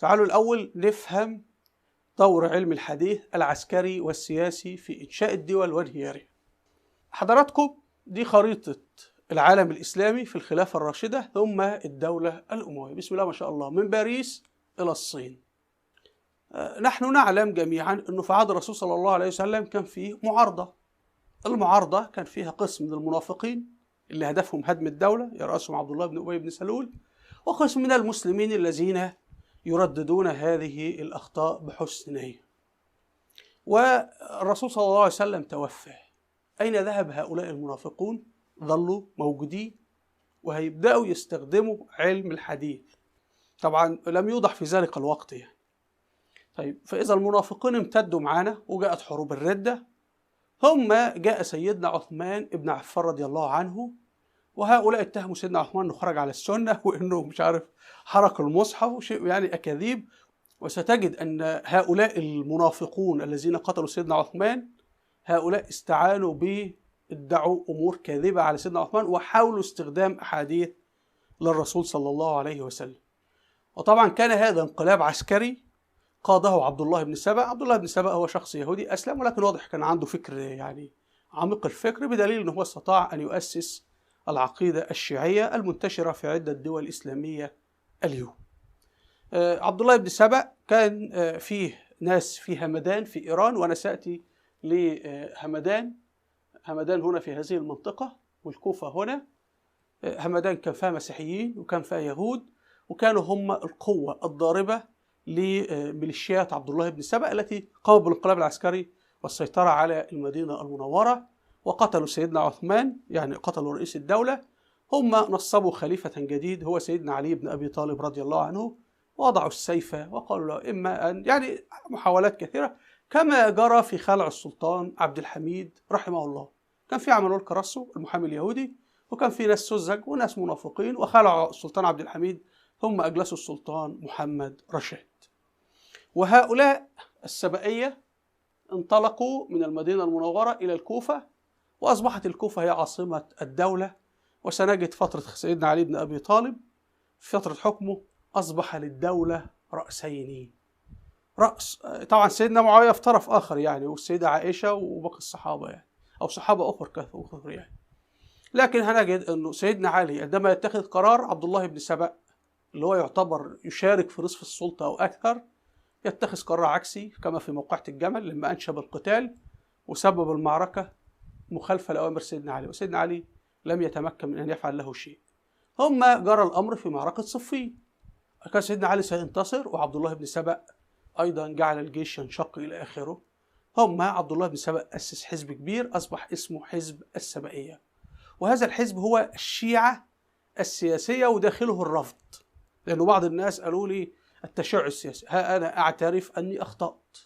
تعالوا الأول نفهم دور علم الحديث العسكري والسياسي في إنشاء الدول وانهيارها. حضراتكم دي خريطة العالم الإسلامي في الخلافة الراشدة ثم الدولة الأموية، بسم الله ما شاء الله، من باريس إلى الصين. نحن نعلم جميعا أنه في عهد الرسول صلى الله عليه وسلم كان فيه معارضة. المعارضة كان فيها قسم من المنافقين اللي هدفهم هدم الدولة يرأسهم عبد الله بن أبي بن سلول، وقسم من المسلمين الذين يرددون هذه الأخطاء بحسن نية. والرسول صلى الله عليه وسلم توفى. أين ذهب هؤلاء المنافقون؟ ظلوا موجودين وهيبدأوا يستخدموا علم الحديث. طبعا لم يوضح في ذلك الوقت يعني. طيب، فإذا المنافقين امتدوا معانا وجاءت حروب الردة، ثم جاء سيدنا عثمان ابن عفان رضي الله عنه، وهؤلاء اتهموا سيدنا عثمان انه خرج على السنة وانه مش عارف حرق المصحف وشيء يعني أكاذيب. وستجد أن هؤلاء المنافقون الذين قتلوا سيدنا عثمان هؤلاء استعانوا به، ادعوا أمور كاذبة على سيدنا عثمان وحاولوا استخدام أحاديث للرسول صلى الله عليه وسلم. وطبعا كان هذا انقلاب عسكري قاده عبد الله بن سبأ. عبد الله بن سبأ هو شخص يهودي أسلم، ولكن واضح كان عنده فكر يعني عميق الفكر، بدليل أنه هو استطاع أن يؤسس العقيدة الشيعية المنتشرة في عدة دول إسلامية اليوم. عبد الله بن سبأ كان فيه ناس في همدان في إيران، وأنا سأتي لهمدان. همدان هنا في هذه المنطقة والكوفة هنا. همدان كان فيها مسيحيين وكان فيها يهود، وكانوا هم القوة الضاربة لميليشيات عبد الله بن سبأ التي قامت بالانقلاب العسكري والسيطرة على المدينة المنورة، وقتلوا سيدنا عثمان، يعني قتلوا رئيس الدولة. هم نصبوا خليفة جديد هو سيدنا علي بن أبي طالب رضي الله عنه، وضعوا السيف وقالوا له إما أن، يعني محاولات كثيرة كما جرى في خلع السلطان عبد الحميد رحمه الله. كان في عملول كراسو المحامي اليهودي، وكان في ناس سذج وناس منافقين، وخلعوا السلطان عبد الحميد ثم أجلسوا السلطان محمد رشاد. وهؤلاء السبائية انطلقوا من المدينة المنورة إلى الكوفة، وأصبحت الكوفة هي عاصمة الدولة. وسنجد فترة سيدنا علي بن أبي طالب في فترة حكمه أصبح للدولة رأسين، رأس طبعا سيدنا معاوية في طرف آخر يعني، والسيدة عائشة وباقي الصحابة يعني، أو صحابة أخر كثر يعني. لكن هنجد أنه سيدنا علي عندما يتخذ قرار، عبد الله بن سبأ اللي هو يعتبر يشارك في نصف السلطة أو أكثر يتخذ قرار عكسي، كما في موقعة الجمل لما أنشب القتال وسبب المعركة مخالفة لأوامر سيدنا علي، وسيدنا علي لم يتمكن من أن يفعل له شيء. ثم جرى الأمر في معركة صفين، كان سيدنا علي سينتصر، وعبد الله بن سبأ أيضا جعل الجيش ينشق إلى آخره. ثم عبد الله بن سبأ أسس حزب كبير أصبح اسمه حزب السبائية، وهذا الحزب هو الشيعة السياسية وداخله الرفض، لأنه بعض الناس قالوا لي التشيع السياسي. ها أنا أعترف أني أخطأت.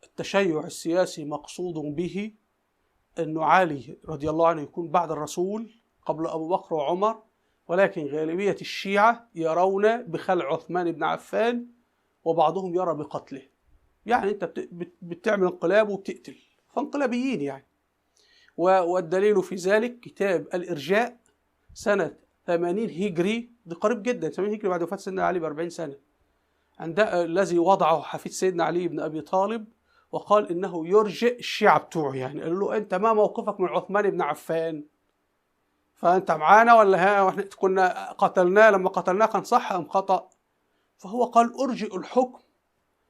التشيع السياسي مقصود به أنه علي رضي الله عنه يكون بعد الرسول قبل أبو بكر وعمر، ولكن غالبية الشيعة يرون بخلع عثمان بن عفان، وبعضهم يرى بقتله. يعني أنت بتعمل انقلاب وبتقتل، فانقلابيين يعني. والدليل في ذلك كتاب الإرجاء سنة 80 هجري، دي قريب جدا، 80 هجري بعد وفاة سيدنا علي ب 40 سنة، عند الذي وضعه حفيد سيدنا علي بن أبي طالب، وقال إنه يرجئ الشيعة بتوعه. يعني قالوا له أنت ما موقفك من عثمان بن عفان؟ فأنت معانا ولا ها؟ واحنا كنا قتلناه، لما قتلناه كان صح أم خطأ؟ فهو قال أرجئ الحكم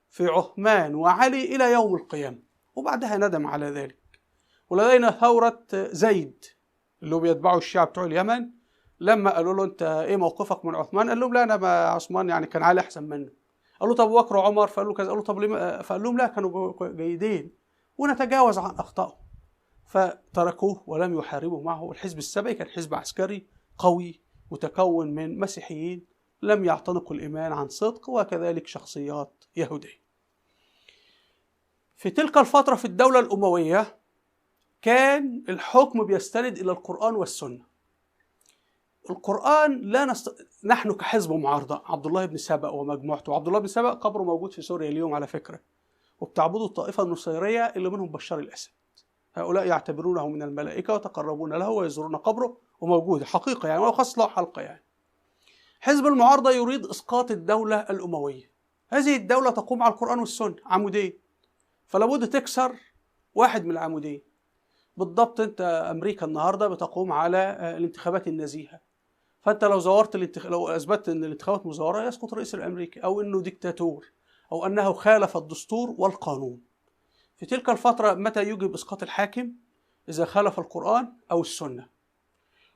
في عثمان وعلي إلى يوم القيامة، وبعدها ندم على ذلك. ولدينا ثورة زيد اللي هو بيتبعوا الشيعة بتوع اليمن، لما قالوا له أنت إيه موقفك من عثمان؟ قال لهم لا أنا ما عثمان يعني كان علي أحسن منه. قالوا طب أبو بكر وعمر؟ فقالوا كذا. قالوا طب ليه؟ فقال لهم لا كانوا جيدين ونتجاوز عن أخطائهم، فتركوه ولم يحاربوا معه. الحزب السبعي كان حزب عسكري قوي متكون من مسيحيين لم يعتنقوا الإيمان عن صدق، وكذلك شخصيات يهودية. في تلك الفترة في الدولة الأموية كان الحكم بيستند إلى القرآن والسنة. القرآن لا نحن كحزب معارضة، عبد الله بن سبأ ومجموعته، عبد الله بن سبأ قبره موجود في سوريا اليوم على فكرة، وبتعبده الطائفة النصيرية اللي منهم بشار الأسد. هؤلاء يعتبرونه من الملائكة وتقربون له ويزورون قبره، وموجود حقيقة يعني، وخاص له حلقة يعني. حزب المعارضة يريد إسقاط الدولة الأموية. هذه الدولة تقوم على القرآن والسنة، عمودين، فلابد تكسر واحد من العمودين. بالضبط أنت أمريكا النهاردة بتقوم على الانتخابات النزيهة، فأنت لو زورت لو أثبتت أن الانتخابات مزورة يسقط الرئيس الأمريكي، أو أنه ديكتاتور، أو أنه خالف الدستور والقانون. في تلك الفترة متى يجب إسقاط الحاكم؟ إذا خالف القرآن أو السنة.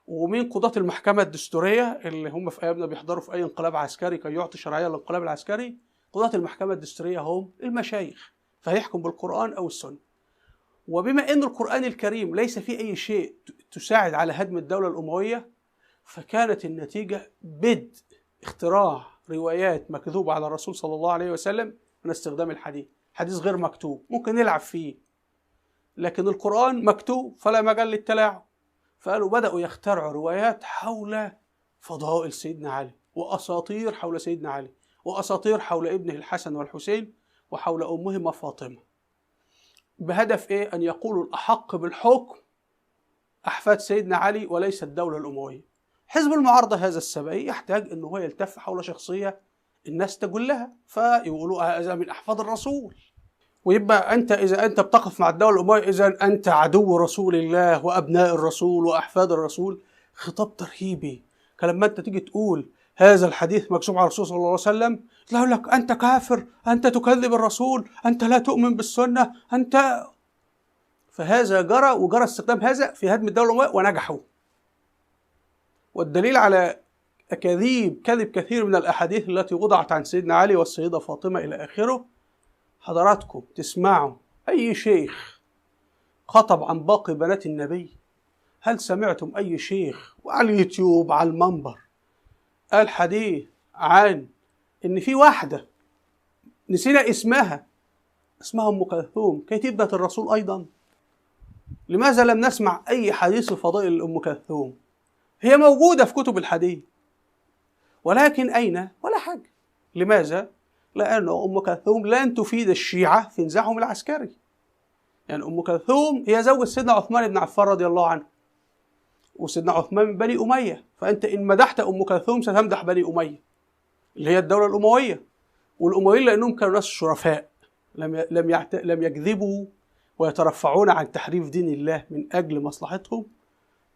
ومين قضاة المحكمة الدستورية اللي هم في أيامنا بيحضروا في أي انقلاب عسكري كي يعطي شرعية للانقلاب العسكري؟ قضاة المحكمة الدستورية هم المشايخ، فهيحكم بالقرآن أو السنة. وبما أن القرآن الكريم ليس فيه أي شيء تساعد على هدم الدولة الأموية، فكانت النتيجة بدء اختراع روايات مكذوبة على الرسول صلى الله عليه وسلم من استخدام الحديث. حديث غير مكتوب ممكن نلعب فيه، لكن القرآن مكتوب فلا مجال للتلاعب. فقالوا بدأوا يخترعوا روايات حول فضائل سيدنا علي، وأساطير حول سيدنا علي، وأساطير حول ابنه الحسن والحسين، وحول أمهما فاطمة، بهدف إيه؟ أن يقولوا الأحق بالحكم أحفاد سيدنا علي وليس الدولة الأموية. حزب المعارضة هذا السبعي يحتاج أنه هو يلتف حول شخصية الناس تجلها، فيقولوا هذا من أحفاد الرسول. ويبقى أنت إذا أنت بتقف مع الدولة الأموية إذا أنت عدو رسول الله وأبناء الرسول وأحفاد الرسول. خطاب ترهيبي. كلما أنت تيجي تقول هذا الحديث مكتوب على الرسول صلى الله عليه وسلم، يقول لك أنت كافر، أنت تكذب الرسول، أنت لا تؤمن بالسنة، أنت. فهذا جرى، وجرى استخدام هذا في هدم الدولة الأموية ونجحوا. والدليل على أكاذيب كذب كثير من الأحاديث التي وضعت عن سيدنا علي والسيدة فاطمة إلى آخره، حضراتكم تسمعوا أي شيخ خطب عن باقي بنات النبي؟ هل سمعتم أي شيخ وعلى اليوتيوب على المنبر قال حديث عن إن في واحدة نسينا اسمها، اسمها أم كلثوم، كانت ابنة الرسول أيضا؟ لماذا لم نسمع أي حديث فضائل أم كلثوم؟ هي موجودة في كتب الحديث، ولكن أين؟ ولا حاجة. لماذا؟ لأن أم كلثوم لن تفيد الشيعة في نزاعهم العسكري. يعني أم كلثوم هي زوجة سيدنا عثمان بن عفان رضي الله عنه، وسيدنا عثمان من بني أمية، فأنت إن مدحت أم كلثوم ستمدح بني أمية اللي هي الدولة الأموية. والأمويين لأنهم كانوا ناس شرفاء، لم يكذبوا ويترفعون عن تحريف دين الله من أجل مصلحتهم،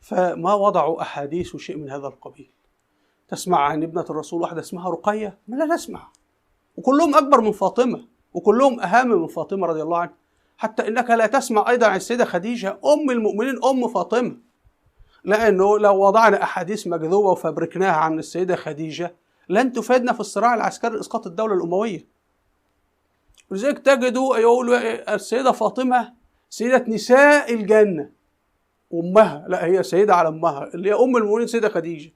فما وضعوا أحاديث وشيء من هذا القبيل. تسمع عن ابنة الرسول واحدة اسمها رقية؟ ما لا نسمع. وكلهم أكبر من فاطمة، وكلهم أهم من فاطمة رضي الله عنها. حتى إنك لا تسمع أيضا عن السيدة خديجة أم المؤمنين أم فاطمة، لأنه لو وضعنا أحاديث مكذوبة وفبركناها عن السيدة خديجة لن تفيدنا في الصراع العسكري لإسقاط الدولة الأموية. ولذلك تجدوا يقولوا السيدة فاطمة سيدة نساء الجنة، أمها لا، هي سيدة على أمها اللي هي أم المؤمنين سيدة خديجة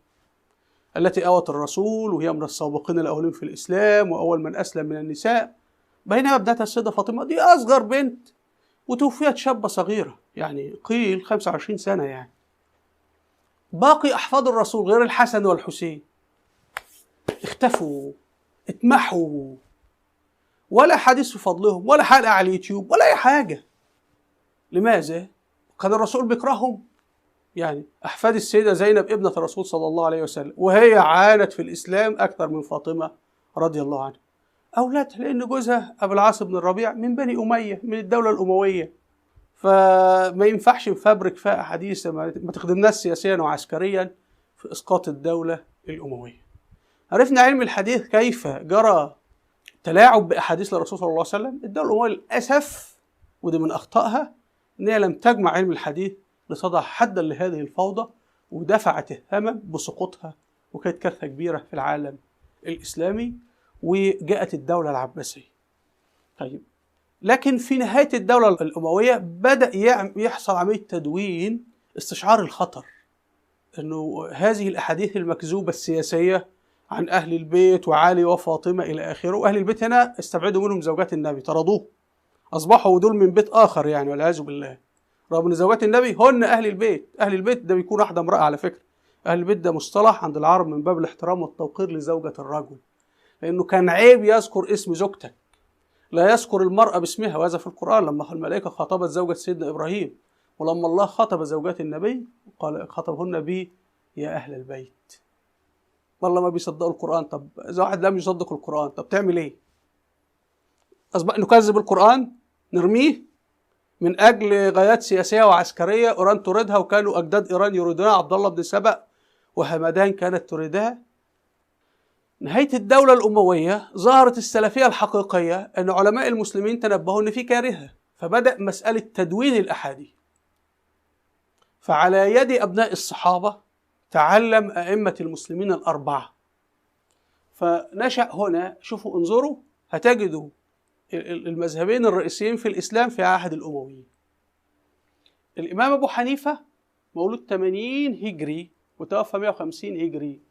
التي آوت الرسول، وهي من السابقين الأولين في الإسلام وأول من أسلم من النساء. بينما ابنتها السيدة فاطمة دي أصغر بنت، وتوفيت شابة صغيرة، يعني قيل 25 سنة. يعني باقي أحفاد الرسول غير الحسن والحسين اختفوا، اتمحوا، ولا حديث في فضلهم، ولا حلقة على اليوتيوب، ولا أي حاجة. لماذا؟ كان الرسول بيكرههم. يعني أحفاد السيدة زينب ابنة الرسول صلى الله عليه وسلم، وهي عانت في الإسلام أكثر من فاطمة رضي الله عنها، أولادها، لأن جوزها أبو العاص بن الربيع من بني أمية، من الدولة الأموية، فما ينفعش نفبرك فيها أحاديث ما تخدمناش سياسيا وعسكريا في إسقاط الدولة الأموية. عرفنا علم الحديث كيف جرى تلاعب بأحاديث الرسول صلى الله عليه وسلم. الدولة الأموية للأسف، ودي من أخطائها، إن هي لم تجمع علم الحديث لتضع حدا لهذه الفوضى، ودفعت الثمن بسقوطها، وكانت كارثة كبيرة في العالم الإسلامي، وجاءت الدولة العباسية. طيب، لكن في نهاية الدولة الأموية بدأ يحصل عملية تدوين، استشعار الخطر، أنه هذه الأحاديث المكذوبة السياسية عن أهل البيت وعلي وفاطمة إلى آخره، وأهل البيت هنا استبعدوا منهم زوجات النبي، طردوه، أصبحوا دول من بيت آخر يعني والعياذ بالله، رغم أن زوجات النبي هن أهل البيت. أهل البيت ده بيكون واحدة امرأة على فكرة، أهل البيت ده مصطلح عند العرب من باب الاحترام والتوقير لزوجة الرجل، لأنه كان عيب يذكر اسم زوجتك، لا يذكر المرأة باسمها، وهذا في القرآن لما الملائكة خاطبت زوجة سيدنا إبراهيم، ولما الله خاطب زوجات النبي قال خاطبهن ب يا أهل البيت. والله ما بيصدقوا القرآن. طب إذا واحد لم يصدق القرآن طب تعمل إيه؟ أصبح نكذب القرآن، نرميه من أجل غايات سياسية وعسكرية إيران تريدها، وكانوا أجداد إيران يريدونها، عبد الله بن سبأ وهمدان كانت تريدها. نهاية الدولة الأموية ظهرت السلفية الحقيقية، أن علماء المسلمين تنبهوا أن في كارثة، فبدأ مسألة تدوين الأحاديث. فعلى يد أبناء الصحابة تعلم أئمة المسلمين الأربعة. فنشأ هنا، شوفوا انظروا، هتجدوا المذهبين الرئيسيين في الإسلام في عهد الأمويين. الإمام أبو حنيفة مولود 80 هجري وتوفى 150 هجري،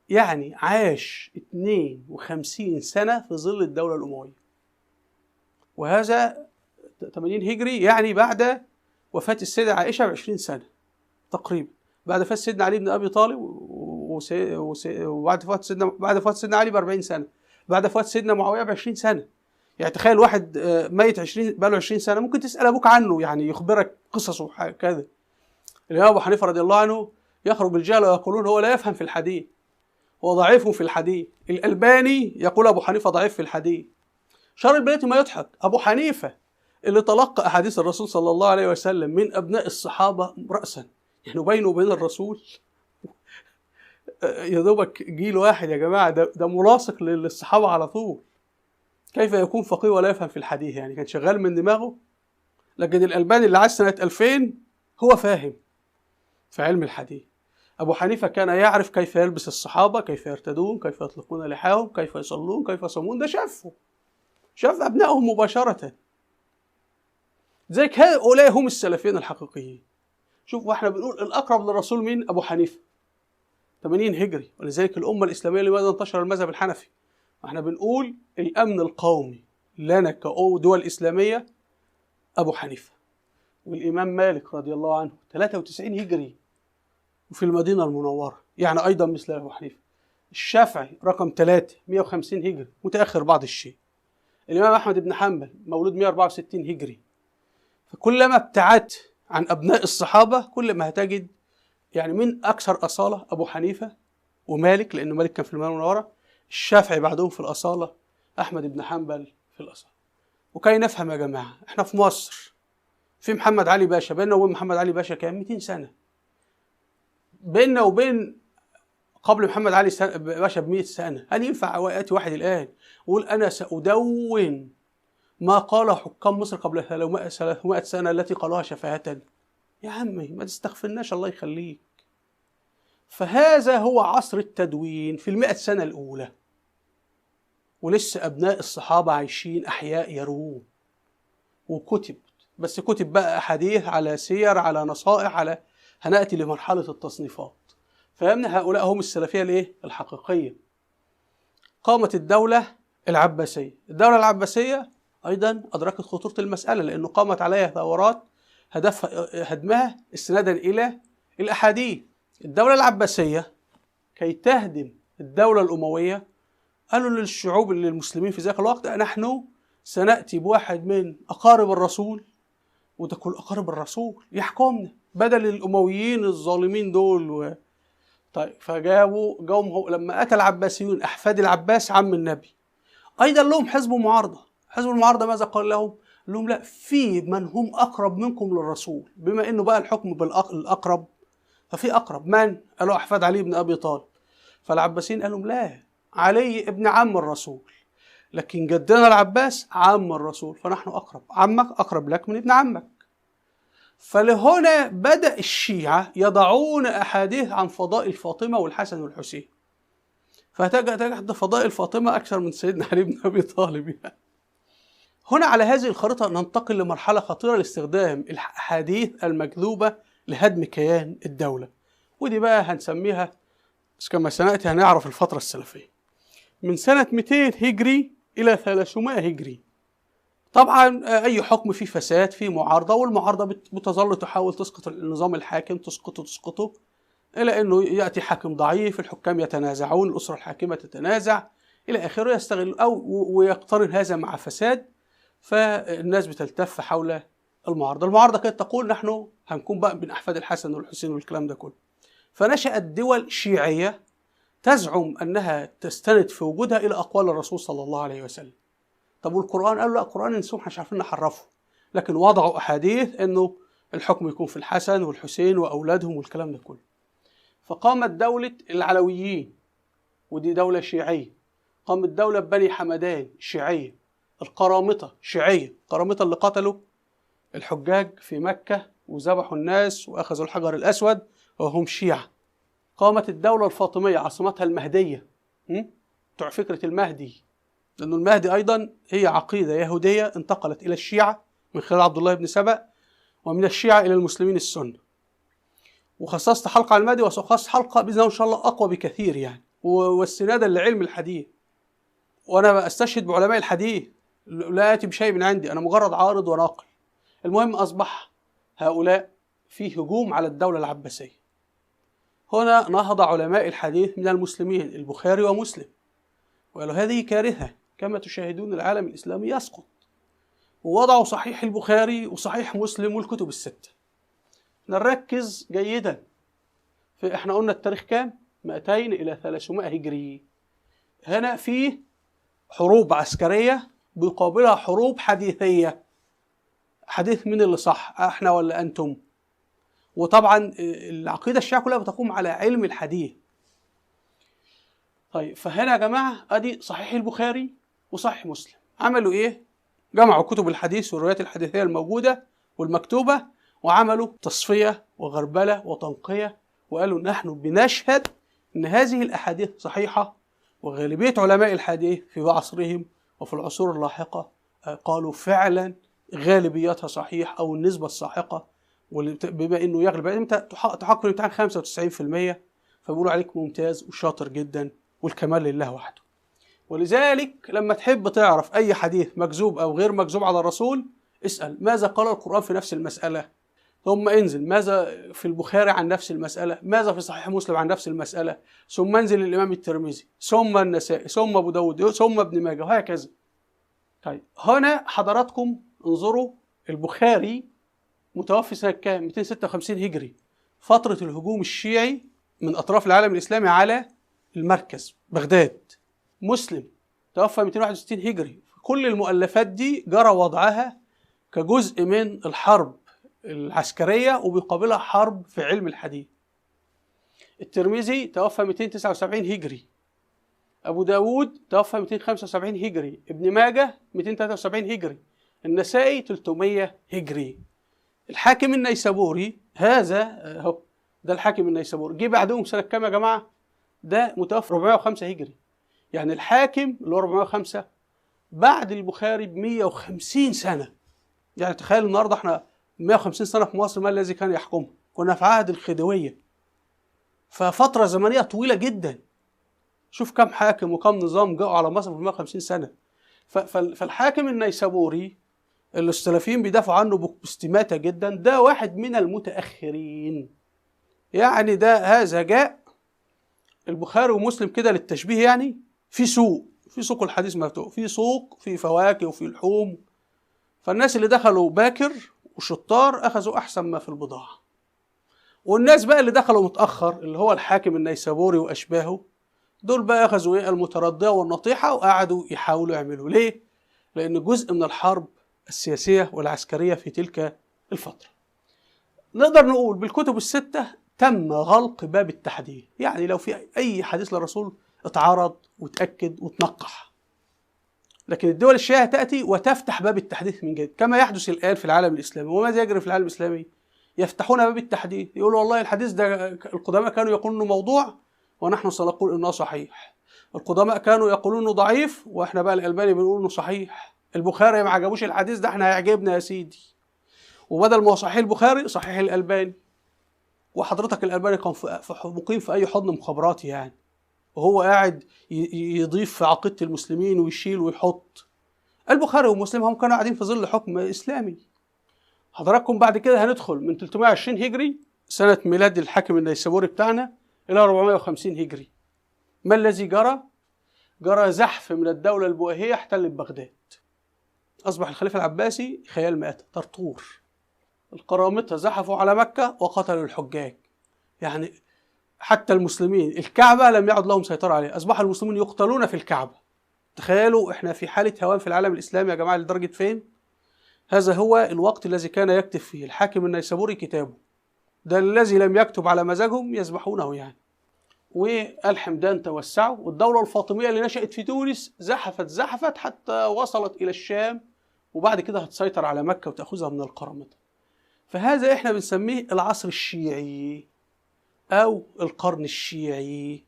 يعني عاش 52 سنة في ظل الدولة الأموية، وهذا 80 هجري يعني بعد وفاة السيدة عائشة ب20 سنة تقريبا، بعد وفاة سيدنا علي بن أبي طالب وبعد وفاة سيدنا، بعد وفاة سيدنا علي ب40 سنة، بعد وفاة سيدنا معاوية ب20 سنة. يعني تخيل واحد ميت 20 بقاله 20 سنة ممكن تسأل أبوك عنه، يعني يخبرك قصصه وكذا. الإمام أبو حنيفة رضي الله عنه يخرج الجهل ويقولون هو لا يفهم في الحديث، هو ضعيف في الحديث. الألباني يقول أبو حنيفة ضعيف في الحديث. شر البلية ما يضحك، أبو حنيفة اللي تلقى أحاديث الرسول صلى الله عليه وسلم من أبناء الصحابة رأسا، يعني بينه وبين الرسول يا دوبك جيل واحد يا جماعة، ده ملاصق للصحابة على طول. كيف يكون فقيه ولا يفهم في الحديث؟ يعني كان شغال من دماغه. لكن الألباني اللي عاش سنة 2000 هو فاهم في علم الحديث. أبو حنيفة كان يعرف كيف يلبس الصحابة، كيف يرتدون، كيف يطلقون لحاهم، كيف يصلون، كيف يصومون. ده شافه، شاف أبنائهم مباشرة. لذلك هؤلاء هم السلفيين الحقيقيين. شوف، واحنا بنقول الأقرب للرسول مين؟ أبو حنيفة، 80 هجري. ولذلك الأمة الإسلامية لماذا انتشر المذهب الحنفي؟ احنا بنقول الأمن القومي لنا كدول إسلامية أبو حنيفة. والإمام مالك رضي الله عنه 93 هجري وفي المدينة المنورة، يعني أيضا مثل أبو حنيفة. الشافعي رقم 3 150 هجري، متأخر بعض الشيء. الإمام أحمد بن حنبل مولود 164 هجري. فكلما ابتعدت عن أبناء الصحابة كل ما هتجد يعني من أكثر أصالة أبو حنيفة ومالك، لأنه مالك كان في المدينة المنورة، الشافعي بعدهم في الأصالة، أحمد بن حنبل في الأصالة. وكي نفهم يا جماعة، احنا في مصر في محمد علي باشا، بيننا وبين محمد علي باشا كام؟ 200 سنة. بيننا وبين قبل محمد علي باشا ب100 سنة. هل ينفع يأتي واحد الآن ويقول أنا سأدون ما قاله حكام مصر قبل 300 سنة التي قالوها شفاهة؟ يا عمي ما تستغفرناش الله يخليك. فهذا هو عصر التدوين في 100 سنة الأولى، ولسه أبناء الصحابة عايشين أحياء يروون. وكتب، بس كتب بقى أحاديث على سير على نصائح على، هنأتي لمرحلة التصنيفات. فهمنا هؤلاء هم السلفية الإيه؟ الحقيقية. قامت الدولة العباسية. الدولة العباسية أيضا أدركت خطورة المسألة، لأنه قامت عليها ثورات هدفها هدمها استنادا إلى الأحاديث. الدولة العباسية كي تهدم الدولة الأموية قالوا للشعوب للمسلمين في ذاك الوقت: نحن سنأتي بواحد من أقارب الرسول، وده كل أقارب الرسول يحكمنا بدل الأمويين الظالمين دول. طيب فجابوا جم لما أتى العباسيون أحفاد العباس عم النبي، أيضا لهم حزب معارضة. حزب المعارضة ماذا قال لهم؟ قال لهم لا، في من هم أقرب منكم للرسول، بما إنه بقى الحكم بالأقرب ففي أقرب من؟ قالوا أحفاد علي بن أبي طالب. فالعباسيين قالوا لا، علي ابن عم الرسول، لكن جدنا العباس عم الرسول، فنحن أقرب، عمك أقرب لك من ابن عمك. فلهنا بدأ الشيعة يضعون أحاديث عن فضائل فاطمة والحسن والحسين، فتجد فضائل فاطمة أكثر من سيدنا علي بن أبي طالب يعني. هنا على هذه الخريطة ننتقل لمرحلة خطيرة لاستخدام الأحاديث المكذوبة لهدم كيان الدولة، ودي بقى هنسميها كما سنأتي هنعرف الفترة السلفية من سنة 200 هجري إلى 300 هجري. طبعا أي حكم فيه فساد فيه معارضة، والمعارضة بتظل تحاول تسقط النظام الحاكم، تسقطه إلى أنه يأتي حاكم ضعيف، الحكام يتنازعون، الأسرة الحاكمة تتنازع إلى آخره، يستغل أو ويقترن هذا مع فساد، فالناس بتلتف حول المعارضة. المعارضة كانت تقول نحن هنكون بقى من أحفاد الحسن والحسين والكلام ده كله. فنشأت دول شيعية تزعم أنها تستند في وجودها إلى أقوال الرسول صلى الله عليه وسلم. طب والقرآن؟ قالوا لا، القرآن نسوه، مش عارفين نحرفه، لكن وضعوا أحاديث أنه الحكم يكون في الحسن والحسين وأولادهم والكلام ده كله. فقامت دولة العلويين، ودي دولة شيعية. قامت دولة بني حمدان شيعية، القرامطة شيعية، القرامطة اللي قتلوا الحجاج في مكة وذبحوا الناس وأخذوا الحجر الأسود وهم شيعة. قامت الدولة الفاطمية عاصمتها المهدية، بتوع فكرة المهدي، لأنه المهدي أيضا هي عقيدة يهودية انتقلت إلى الشيعة من خلال عبد الله بن سبأ، ومن الشيعة إلى المسلمين السنة. وخصصت حلقة على المهدي، وسأخصص حلقة بإذن الله إن شاء الله أقوى بكثير يعني، واستنادا لعلم الحديث. وأنا أستشهد بعلماء الحديث، لا آتي بشيء من عندي، أنا مجرد عارض وناقل. المهم أصبح هؤلاء في هجوم على الدولة العباسية. هنا نهض علماء الحديث من المسلمين، البخاري ومسلم، وقالوا هذه كارثة، كما تشاهدون العالم الإسلامي يسقط. ووضعوا صحيح البخاري وصحيح مسلم والكتب الستة. نركز جيدا، في احنا قلنا التاريخ كام؟ 200 إلى 300 هجري. هنا في حروب عسكرية بيقابلها حروب حديثية. حديث من اللي صح، احنا ولا انتم؟ وطبعا العقيدة الشيعة كلها بتقوم على علم الحديث. طيب فهنا يا جماعة ادي صحيح البخاري وصحيح مسلم. عملوا ايه؟ جمعوا كتب الحديث والروايات الحديثية الموجودة والمكتوبة، وعملوا تصفية وغربلة وتنقية، وقالوا نحن بنشهد ان هذه الاحاديث صحيحة. وغالبية علماء الحديث في عصرهم وفي العصور اللاحقة قالوا فعلا غالبيتها صحيح او النسبة الساحقة، بما انه يغلب انت تحقق في الامتحان 95%، فبيقولوا عليك ممتاز وشاطر جدا، والكمال لله وحده. ولذلك لما تحب تعرف اي حديث مكذوب او غير مكذوب على الرسول، اسأل ماذا قال القرآن في نفس المسألة، ثم انزل ماذا في البخاري عن نفس المسألة، ماذا في صحيح مسلم عن نفس المسألة، ثم انزل الإمام الترمذي، ثم النسائي، ثم أبو داود، ثم ابن ماجه، وهكذا. طيب هنا حضراتكم انظروا، البخاري متوفي سنة كام؟ 256 هجري، فترة الهجوم الشيعي من أطراف العالم الإسلامي على المركز بغداد. مسلم توفى 261 هجري. كل المؤلفات دي جرى وضعها كجزء من الحرب العسكرية وبيقابلها حرب في علم الحديث. الترمذي توفى 279 هجري، أبو داود توفى 275 هجري، ابن ماجه 273 هجري، النسائي 300 هجري. الحاكم النيسابوري هذا اهو، ده الحاكم النيسابوري جه بعدهم سنة كام يا جماعة؟ ده متوفى 405 هجري. يعني الحاكم اللي هو 405 بعد البخاري ب 150 سنة. يعني تخيل النهارده احنا 150 سنة في مصر ما الذي كان يحكمها؟ كنا في عهد الخديوية، ففترة زمنية طويلة جدا. شوف كم حاكم وكم نظام جاءوا على مصر في 150 سنة. فالحاكم النيسابوري اللي السلفيين بيدافعوا عنه باستماتة جدا، ده واحد من المتأخرين. يعني ده هذا جاء البخاري ومسلم كده للتشبيه، يعني في سوق، في سوق الحديث مفتوح، في سوق، في فواكه وفي لحوم، فالناس اللي دخلوا باكر وشطار أخذوا أحسن ما في البضاعة، والناس بقى اللي دخلوا متأخر اللي هو الحاكم النيسابوري وأشباهه، دول بقى أخذوا إيه؟ المتردية والنطيحة، وقعدوا يحاولوا يعملوا. ليه؟ لأن جزء من الحرب السياسية والعسكرية في تلك الفترة. نقدر نقول بالكتب الستة تم غلق باب التحديث، يعني لو في أي حديث للرسول اتعرض وتأكد وتنقح. لكن الدول الشيعية تأتي وتفتح باب التحديث من جديد، كما يحدث الآن في العالم الإسلامي. وماذا يجري في العالم الإسلامي؟ يفتحون باب التحديث، يقولوا والله الحديث ده القدماء كانوا يقولون انه موضوع ونحن سنقول انه صحيح، القدماء كانوا يقولون انه ضعيف واحنا بقى الألباني بنقول انه صحيح، البخاري ما عجبوش الحديث ده احنا هيعجبنا يا سيدي، وبدل ما هو صحيح البخاري صحيح الألباني. وحضرتك الألباني كان مقيم في أي حضن مخابراتي يعني، وهو قاعد يضيف في عقيدة المسلمين ويشيل ويحط. البخاري ومسلم هم كانوا قاعدين في ظل حكم إسلامي. حضراتكم بعد كده هندخل من 320 هجري سنة ميلاد الحاكم النيسابوري بتاعنا إلى 450 هجري. ما الذي جرى؟ جرى زحف من الدولة البويهية احتلت بغداد. أصبح الخليفة العباسي خيال مآتة، طرطور. القرامطة زحفوا على مكة وقتلوا الحجاج. يعني حتى المسلمين الكعبة لم يعد لهم سيطرة عليها، أصبح المسلمون يقتلون في الكعبة. تخيلوا احنا في حالة هوان في العالم الإسلامي يا جماعة لدرجة فين؟ هذا هو الوقت الذي كان يكتب فيه الحاكم النيسابوري كتابه، ده الذي لم يكتب على مزاجهم يذبحونه يعني. والحمدان توسعوا، والدولة الفاطمية اللي نشأت في تونس زحفت حتى وصلت إلى الشام، وبعد كده هتسيطر على مكة وتأخذها من القرامطة. فهذا احنا بنسميه العصر الشيعي أو القرن الشيعي.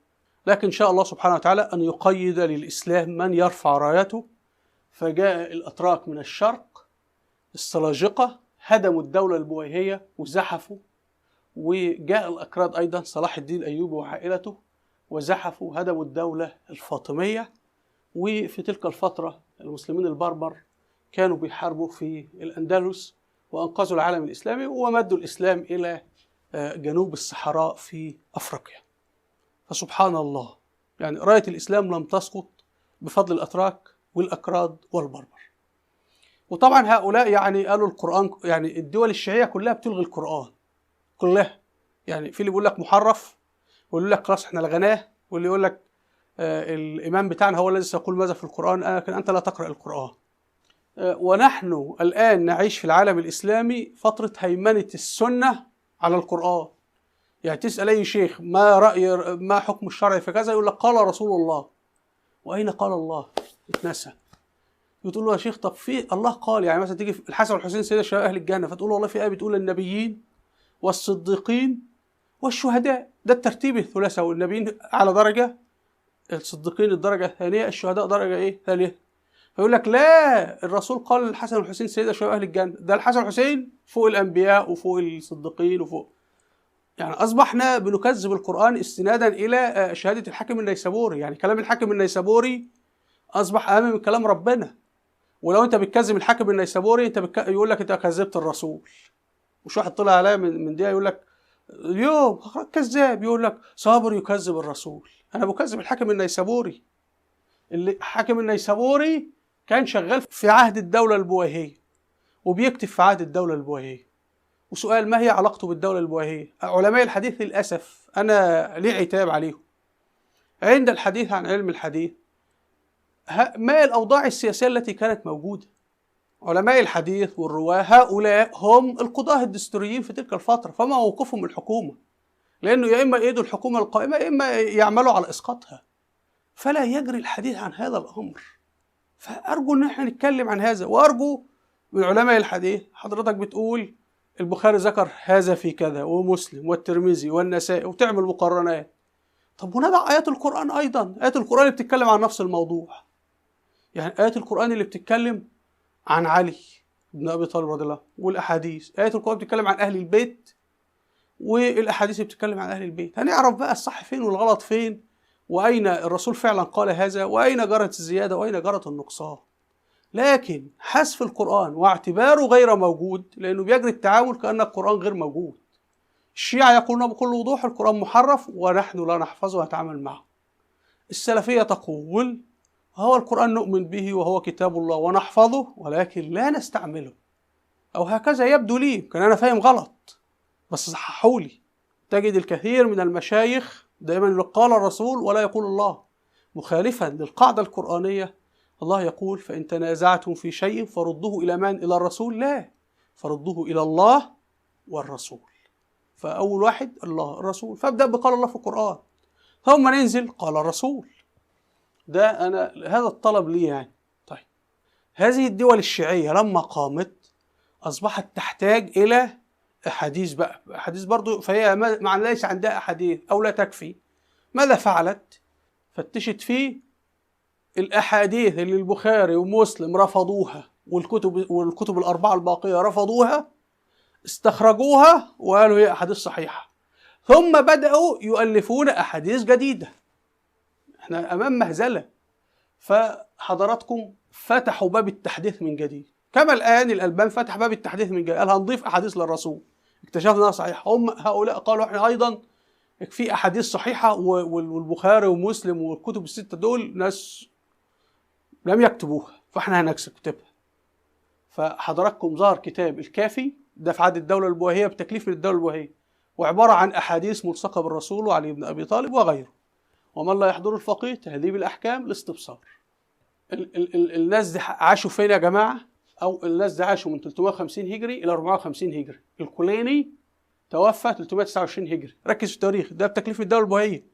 لكن إن شاء الله سبحانه وتعالى أن يقيد للإسلام من يرفع رايته. فجاء الأتراك من الشرق، السلاجقة هدموا الدولة البويهية وزحفوا، وجاء الأكراد أيضا صلاح الدين الأيوبي وعائلته وزحفوا هدموا الدولة الفاطمية. وفي تلك الفترة المسلمين البربر كانوا بيحاربوا في الأندلس وأنقذوا العالم الإسلامي ومدوا الإسلام إلى جنوب الصحراء في أفريقيا. فسبحان الله، يعني راية الإسلام لم تسقط بفضل الأتراك والأكراد والبربر. وطبعا هؤلاء يعني قالوا القرآن، يعني الدول الشيعية كلها بتلغي القرآن كلها، يعني في اللي بيقول لك محرف، واللي يقول لك خلاص احنا لغناه، واللي يقول لك الإمام بتاعنا هو الذي سيقول ماذا في القرآن، لكن أنت لا تقرأ القرآن. ونحن الآن نعيش في العالم الإسلامي فترة هيمنة السنة على القرآن. يعني تسأل أي شيخ ما رأي، ما حكم الشرع في كذا، يقول لك قال رسول الله. وأين قال الله؟ اتنسى. بتقول له يا شيخ طب في الله قال، يعني مثلا تيجي الحسن والحسين سيدة شباب أهل الجنة، فتقول له والله في آية بتقول النبيين والصديقين والشهداء، ده الترتيب الثلاثي، والنبيين على درجة، الصديقين الدرجة الثانية، الشهداء درجة إيه؟ ثالثة. فيقول لك لا، الرسول قال الحسن والحسين سيدة شباب أهل الجنة، ده الحسن والحسين فوق الأنبياء وفوق الصديقين وفوق. يعني أصبحنا بنكذب القرآن استنادا إلى شهادة الحاكم النيسابوري، يعني كلام الحاكم النيسابوري أصبح أهم من كلام ربنا. ولو أنت بتكذب الحاكم النيسابوري أنت يقول لك أنت كذبت الرسول. مش واحد طلع عليا من دي يقول لك اليوم كذاب، يقول لك صابر يكذب الرسول. أنا بكذب الحاكم النيسابوري. اللي الحاكم النيسابوري كان شغال في عهد الدولة البويهية وبيكتب في عهد الدولة البويهية. وسؤال، ما هي علاقته بالدولة البويهية؟ علماء الحديث للأسف أنا ليه عتاب عليهم عند الحديث عن علم الحديث، ما الأوضاع السياسية التي كانت موجودة؟ علماء الحديث والرواة هؤلاء هم القضاة الدستوريين في تلك الفترة، فما موقفهم من الحكومة؟ لأنه يا إما يأيدوا الحكومة القائمة يا إما يعملوا على إسقاطها، فلا يجري الحديث عن هذا الأمر. فأرجو إن احنا نتكلم عن هذا، وأرجو من علماء الحديث، حضرتك بتقول البخاري ذكر هذا في كذا ومسلم والترمذي والنسائي، وتعمل مقارنات. طب ونضع آيات القرآن أيضا، آيات القرآن اللي بتتكلم عن نفس الموضوع، يعني آيات القرآن اللي بتتكلم عن علي بن أبي طالب رضي الله، والأحاديث، آيات القرآن بتتكلم عن أهل البيت والأحاديث اللي بتتكلم عن أهل البيت. هنعرف بقى الصح فين والغلط فين، وأين الرسول فعلا قال هذا، وأين جرت الزيادة وأين جرت النقصان. لكن حذف القرآن واعتباره غير موجود، لأنه بيجري التعامل كأن القرآن غير موجود. الشيعة يقولون بكل وضوح القرآن محرف ونحن لا نحفظه ونتعامل معه. السلفية تقول هو القرآن نؤمن به وهو كتاب الله ونحفظه ولكن لا نستعمله، أو هكذا يبدو لي، يمكن أنا فاهم غلط بس صححولي. تجد الكثير من المشايخ دائما قال الرسول ولا يقول الله، مخالفا للقاعدة القرآنية. الله يقول فإن تنازعتم في شيء فردوه إلى من؟ إلى الرسول؟ لا، فردوه إلى الله والرسول. فأول واحد الله الرسول، فابدأ بقال الله في القرآن، ثم ننزل قال الرسول. ده أنا هذا الطلب لي يعني. طيب هذه الدول الشيعية لما قامت أصبحت تحتاج إلى أحاديث بقى، أحاديث برضو، فهي مع ليس عندها أحاديث أو لا تكفي. ماذا فعلت؟ فتشت فيه الأحاديث اللي البخاري ومسلم رفضوها والكتب الأربعة الباقية رفضوها، استخرجوها وقالوا هي أحاديث صحيحة، ثم بدأوا يؤلفون أحاديث جديدة. احنا أمام مهزلة. فحضراتكم فتحوا باب التحديث من جديد، كما الآن الألبان فتح باب التحديث من جديد، قال هنضيف أحاديث للرسول، اكتشفنا صحيحة. هم هؤلاء قالوا احنا أيضا في أحاديث صحيحة، والبخاري ومسلم والكتب الستة دول ناس لم يكتبوها، فاحنا هنكتبها. فحضراتكم ظهر كتاب الكافي ده في عهد الدولة البويهية بتكليف من الدولة البويهية، وعبارة عن أحاديث ملصقة بالرسول وعلي بن أبي طالب وغيره. ومن لا يحضر الفقيه، تهذيب الأحكام، الاستبصار. الناس دي عاشوا فين يا جماعة؟ أو الناس دي عاشوا من 350 هجري إلى 450 هجري. الكليني توفى 329 هجري، ركز في التاريخ ده بتكليف الدولة البويهية.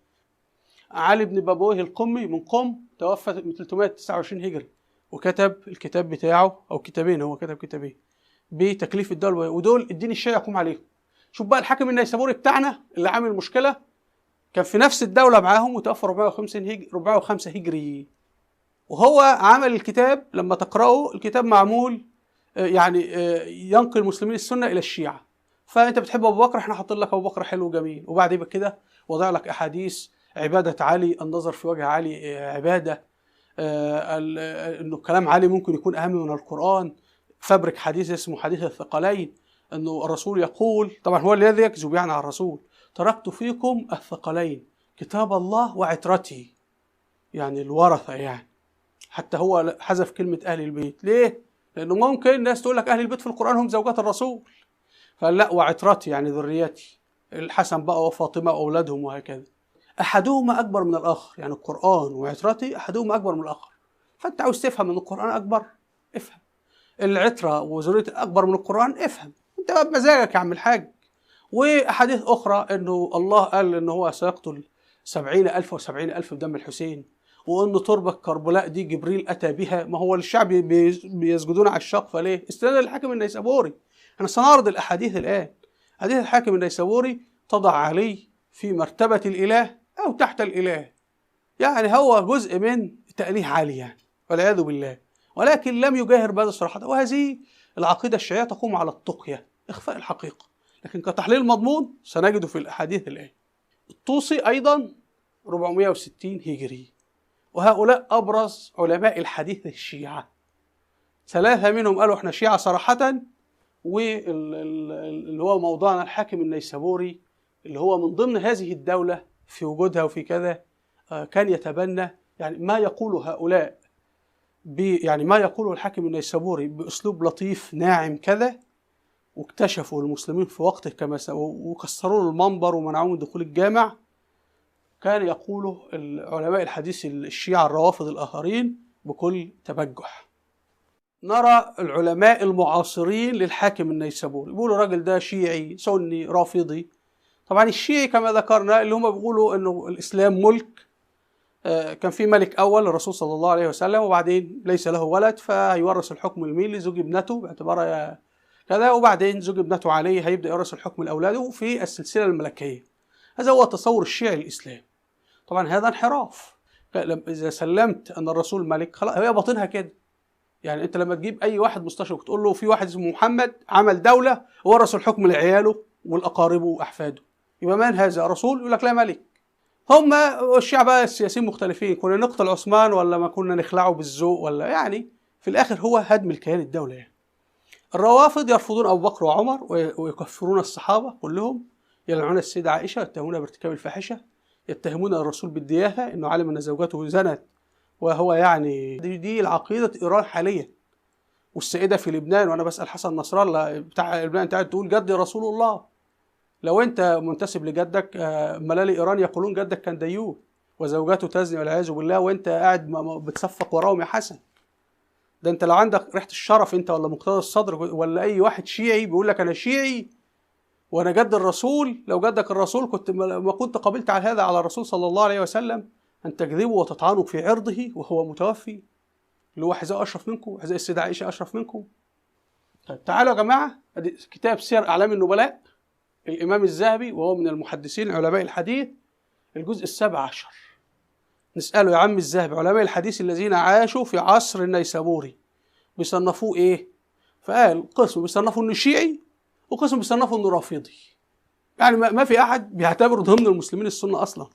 علي بن بابويه القمي من قم توفى 329 هجري، وكتب الكتاب بتاعه أو كتابين، هو كتب كتابين بتكليف الدولة البويهية، ودول الدين الشيعي يقوم عليهم. شوف بقى الحاكم النيسابوري بتاعنا اللي عامل مشكلة كان في نفس الدولة معاهم وتوفى 405 هجري، وهو عمل الكتاب. لما تقرأه الكتاب معمول يعني ينقل المسلمين السنة إلى الشيعة. فأنت بتحب أبو بكر، احنا حاطين لك أبو بكر حلو وجميل، وبعد كده وضع لك أحاديث عبادة علي، النظر في وجه علي عبادة، إنه كلام علي ممكن يكون أهم من القرآن. فبرك حديث اسمه حديث الثقلين، إنه الرسول يقول، طبعا هو الذي يكذب يعني على الرسول، تركت فيكم الثقلين كتاب الله وعترتي، يعني الورثة يعني. حتى هو حذف كلمة أهل البيت، ليه؟ لأنه ممكن الناس تقول لك أهل البيت في القرآن هم زوجات الرسول، فقال لا وعترتي يعني ذريتي، الحسن بقى وفاطمة وأولادهم وهكذا. أحدهما أكبر من الآخر، يعني القرآن وعترتي أحدهما أكبر من الآخر. فأنت عاوز تفهم إن القرآن أكبر، افهم. العترة وذريتي أكبر من القرآن، افهم. أنت بقى بمزاجك يا عم الحاج. وأحاديث أخرى إنه الله قال إنه هو سيقتل 70,000 و70,000 بدم الحسين، وإن تربة كربلاء دي جبريل أتى بها. ما هو الشعب بيسجدون على الشق، فليه؟ استنى للحاكم النيسابوري. احنا سنعرض الأحاديث الآن. حديث الحاكم النيسابوري تضع علي في مرتبة الإله أو تحت الإله، يعني هو جزء من تأليه علي يعني، والعياذ بالله. ولكن لم يجاهر بهذا صراحة. وهذه العقيدة الشيعية تقوم على التقية، إخفاء الحقيقة، لكن كتحليل مضمون سنجده في الأحاديث الآن. الطوسي أيضا 460 هجري، وهؤلاء أبرز علماء الحديث الشيعة. 3 منهم قالوا احنا شيعة صراحة، واللي هو موضوعنا الحاكم النيسابوري اللي هو من ضمن هذه الدولة في وجودها وفي كذا، كان يتبنى يعني ما يقوله هؤلاء، يعني ما يقوله الحاكم النيسابوري بأسلوب لطيف ناعم كذا. واكتشفوا المسلمين في وقته كما وكسروا المنبر ومنعوه من دخول الجامع. كان يقوله العلماء الحديث الشيعة الروافض الآخرين بكل تبجح. نرى العلماء المعاصرين للحاكم النيسابوري بيقولوا الراجل ده شيعي سني رافضي. طبعا الشيعي كما ذكرنا اللي هم بيقولوا انه الاسلام ملك، كان في ملك اول الرسول صلى الله عليه وسلم، وبعدين ليس له ولد فهيورث الحكم لمين؟ لزوج ابنته باعتبارها كذا، وبعدين زوج ابنته عليه هيبدا يورث الحكم لاولاده في السلسله الملكيه. هذا هو تصور الشيعي الاسلام. طبعا هذا انحراف. اذا سلمت ان الرسول ملك خلاص هي باطنها كده. يعني انت لما تجيب اي واحد مستشرق وتقول له في واحد اسمه محمد عمل دوله ورث الحكم لعياله والاقاربه واحفاده، يبقى من هذا؟ رسول؟ يقول لك لا، ملك. هم الشيعة بقى السياسيين مختلفين، كنا نقتل عثمان ولا ما كنا نخلعه بالذوق ولا، يعني في الاخر هو هدم الكيان الدوله يعني. الروافض يرفضون ابو بكر وعمر ويكفرون الصحابه كلهم، يلعنون السيده عائشه، يتهمونها بارتكاب الفاحشه، يتهمون الرسول بالدياثه انه علم ان زوجته زنت، وهو يعني دي العقيده ايران حاليا. والسيده في لبنان، وانا بسال حسن نصر الله بتاع لبنان، انت قاعد تقول جدي رسول الله، لو انت منتسب لجدك ملالي ايران يقولون جدك كان ديوث وزوجته تزني والعياذ بالله، وانت قاعد بتصفق وراهم يا حسن. ده انت لو عندك ريحه الشرف انت ولا مقتدى الصدر ولا اي واحد شيعي بيقول لك انا شيعي وانا جد الرسول، لو جدك الرسول كنت ما كنت قبلت على هذا على الرسول صلى الله عليه وسلم ان تكذبوا وتطعنوا في عرضه وهو متوفي، اللي هو حذاء اشرف منكم، حذاء السيده عائشه اشرف منكم. طيب تعالوا يا جماعه، ادي كتاب سير اعلام النبلاء الامام الذهبي وهو من المحدثين علماء الحديث، الجزء 17. نسأله يا عم الذهبي، علماء الحديث الذين عاشوا في عصر النيسابوري بيصنفوه ايه؟ فقال قسم بيصنفوا انه شيعي وقسم بيصنفوا انه رافضي. يعني ما في احد بيعتبره ضمن المسلمين السنه اصلا.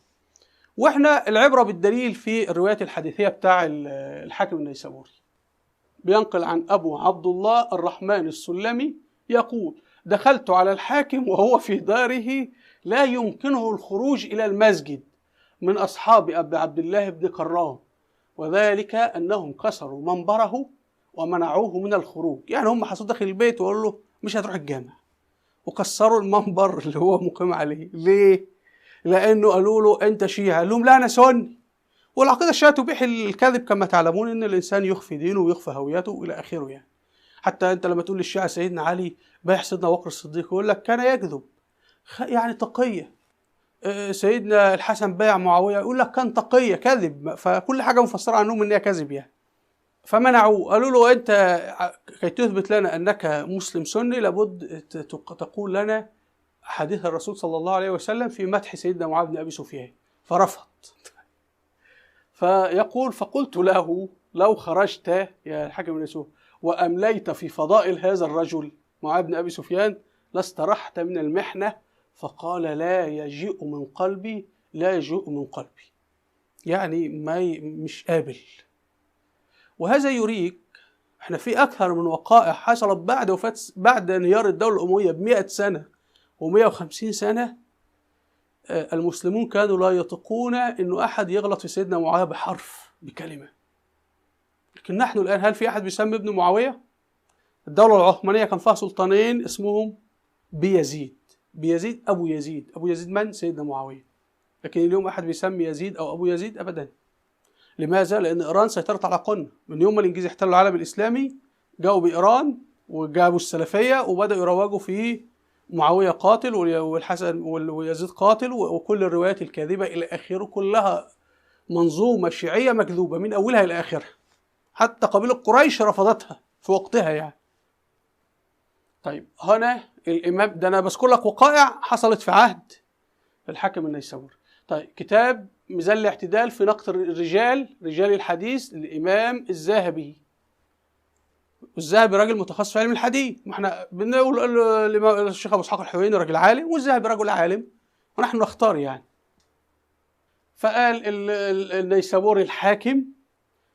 واحنا العبره بالدليل في الروايات الحديثيه بتاع الحاكم النيسابوري. بينقل عن ابو عبد الله الرحمن السلمي يقول: دخلت على الحاكم وهو في داره لا يمكنه الخروج الى المسجد من أصحاب أبي عبد الله بن كرام، وذلك أنهم كسروا منبره ومنعوه من الخروج. يعني هم حصلوا داخل البيت وقالوا له مش هتروح الجامع. وكسروا المنبر اللي هو مقيم عليه. ليه؟ لأنه قالوا له أنت شيعي، قال لهم لا أنا سني. والعقيدة الشيعية تبيح الكذب كما تعلمون، إن الإنسان يخفي دينه ويخفي هويته إلى آخره يعني. حتى أنت لما تقول للشيعة سيدنا علي بايع سيدنا بكر الصديق، يقول لك كان يكذب، يعني تقية. سيدنا الحسن بايع معاوية، يقول لك كان تقية، كذب. فكل حاجة مفسرة عنهم إن هي كذب يعني. فمنعوه، قالوا له أنت كي تثبت لنا أنك مسلم سني لابد تقول لنا حديث الرسول صلى الله عليه وسلم في مدح سيدنا معاوية بن أبي سفيان. فرفض. فيقول فقلت له لو خرجت يا الحاكم النيسابوري وأمليت في فضائل هذا الرجل معاوية بن أبي سفيان لاسترحت من المحنة. فقال لا يجيء من قلبي، لا يجيء من قلبي، يعني ما مش قابل. وهذا يريك احنا في أكثر من وقائع حصلت بعد وفاة، بعد انهيار الدولة الأموية ب100 سنة و150 سنة، المسلمون كانوا لا يطيقون إنه أحد يغلط في سيدنا معاوية بحرف، بكلمة. لكن نحن الآن هل في أحد بيسمي ابن معاوية؟ الدولة العثمانية كان فيها سلطانين اسمهم بيزيد، بيزيد أبو يزيد، أبو يزيد من؟ سيدنا معاوية. لكن اليوم أحد بيسمي يزيد أو أبو يزيد؟ أبدا. لماذا؟ لأن إيران سيطرت على قرن من يوم ما الإنجليز احتلوا العالم الإسلامي، جاءوا بإيران وجابوا السلفية وبدأوا يروجوا في معاوية قاتل والحسن ويزيد قاتل وكل الروايات الكاذبة إلى آخره، كلها منظومة شيعية مكذوبة من أولها إلى آخرها. حتى قبيلة قريش رفضتها في وقتها يعني. طيب هنا الإمام ده أنا بذكر لك وقائع حصلت في عهد الحاكم النيسابوري. طيب كتاب ميزان الاعتدال في نقد الرجال، رجال الحديث، للإمام الذهبي. والذهبي راجل متخصص في علم الحديث، ما احنا بنقول الشيخ ابو اسحاق الحويني راجل عالم والذهبي رجل عالم ونحن نختار يعني. فقال النيسابوري الحاكم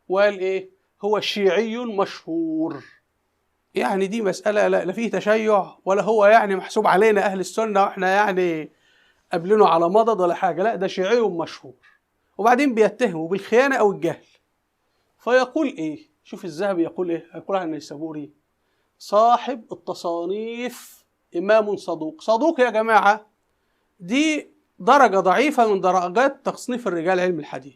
وقال ايه؟ هو شيعي مشهور. يعني دي مسألة لا فيه تشيع ولا هو يعني محسوب علينا أهل السنة واحنا يعني قابلينه على مضض ولا حاجة، لا ده شيعي مشهور. وبعدين بيتهمه بالخيانة أو الجهل. فيقول إيه؟ شوف الذهبي يقول إيه؟ يقول عن النيسابوري صاحب التصانيف إمام صدوق. صدوق يا جماعة دي درجة ضعيفة من درجات تصنيف الرجال علم الحديث.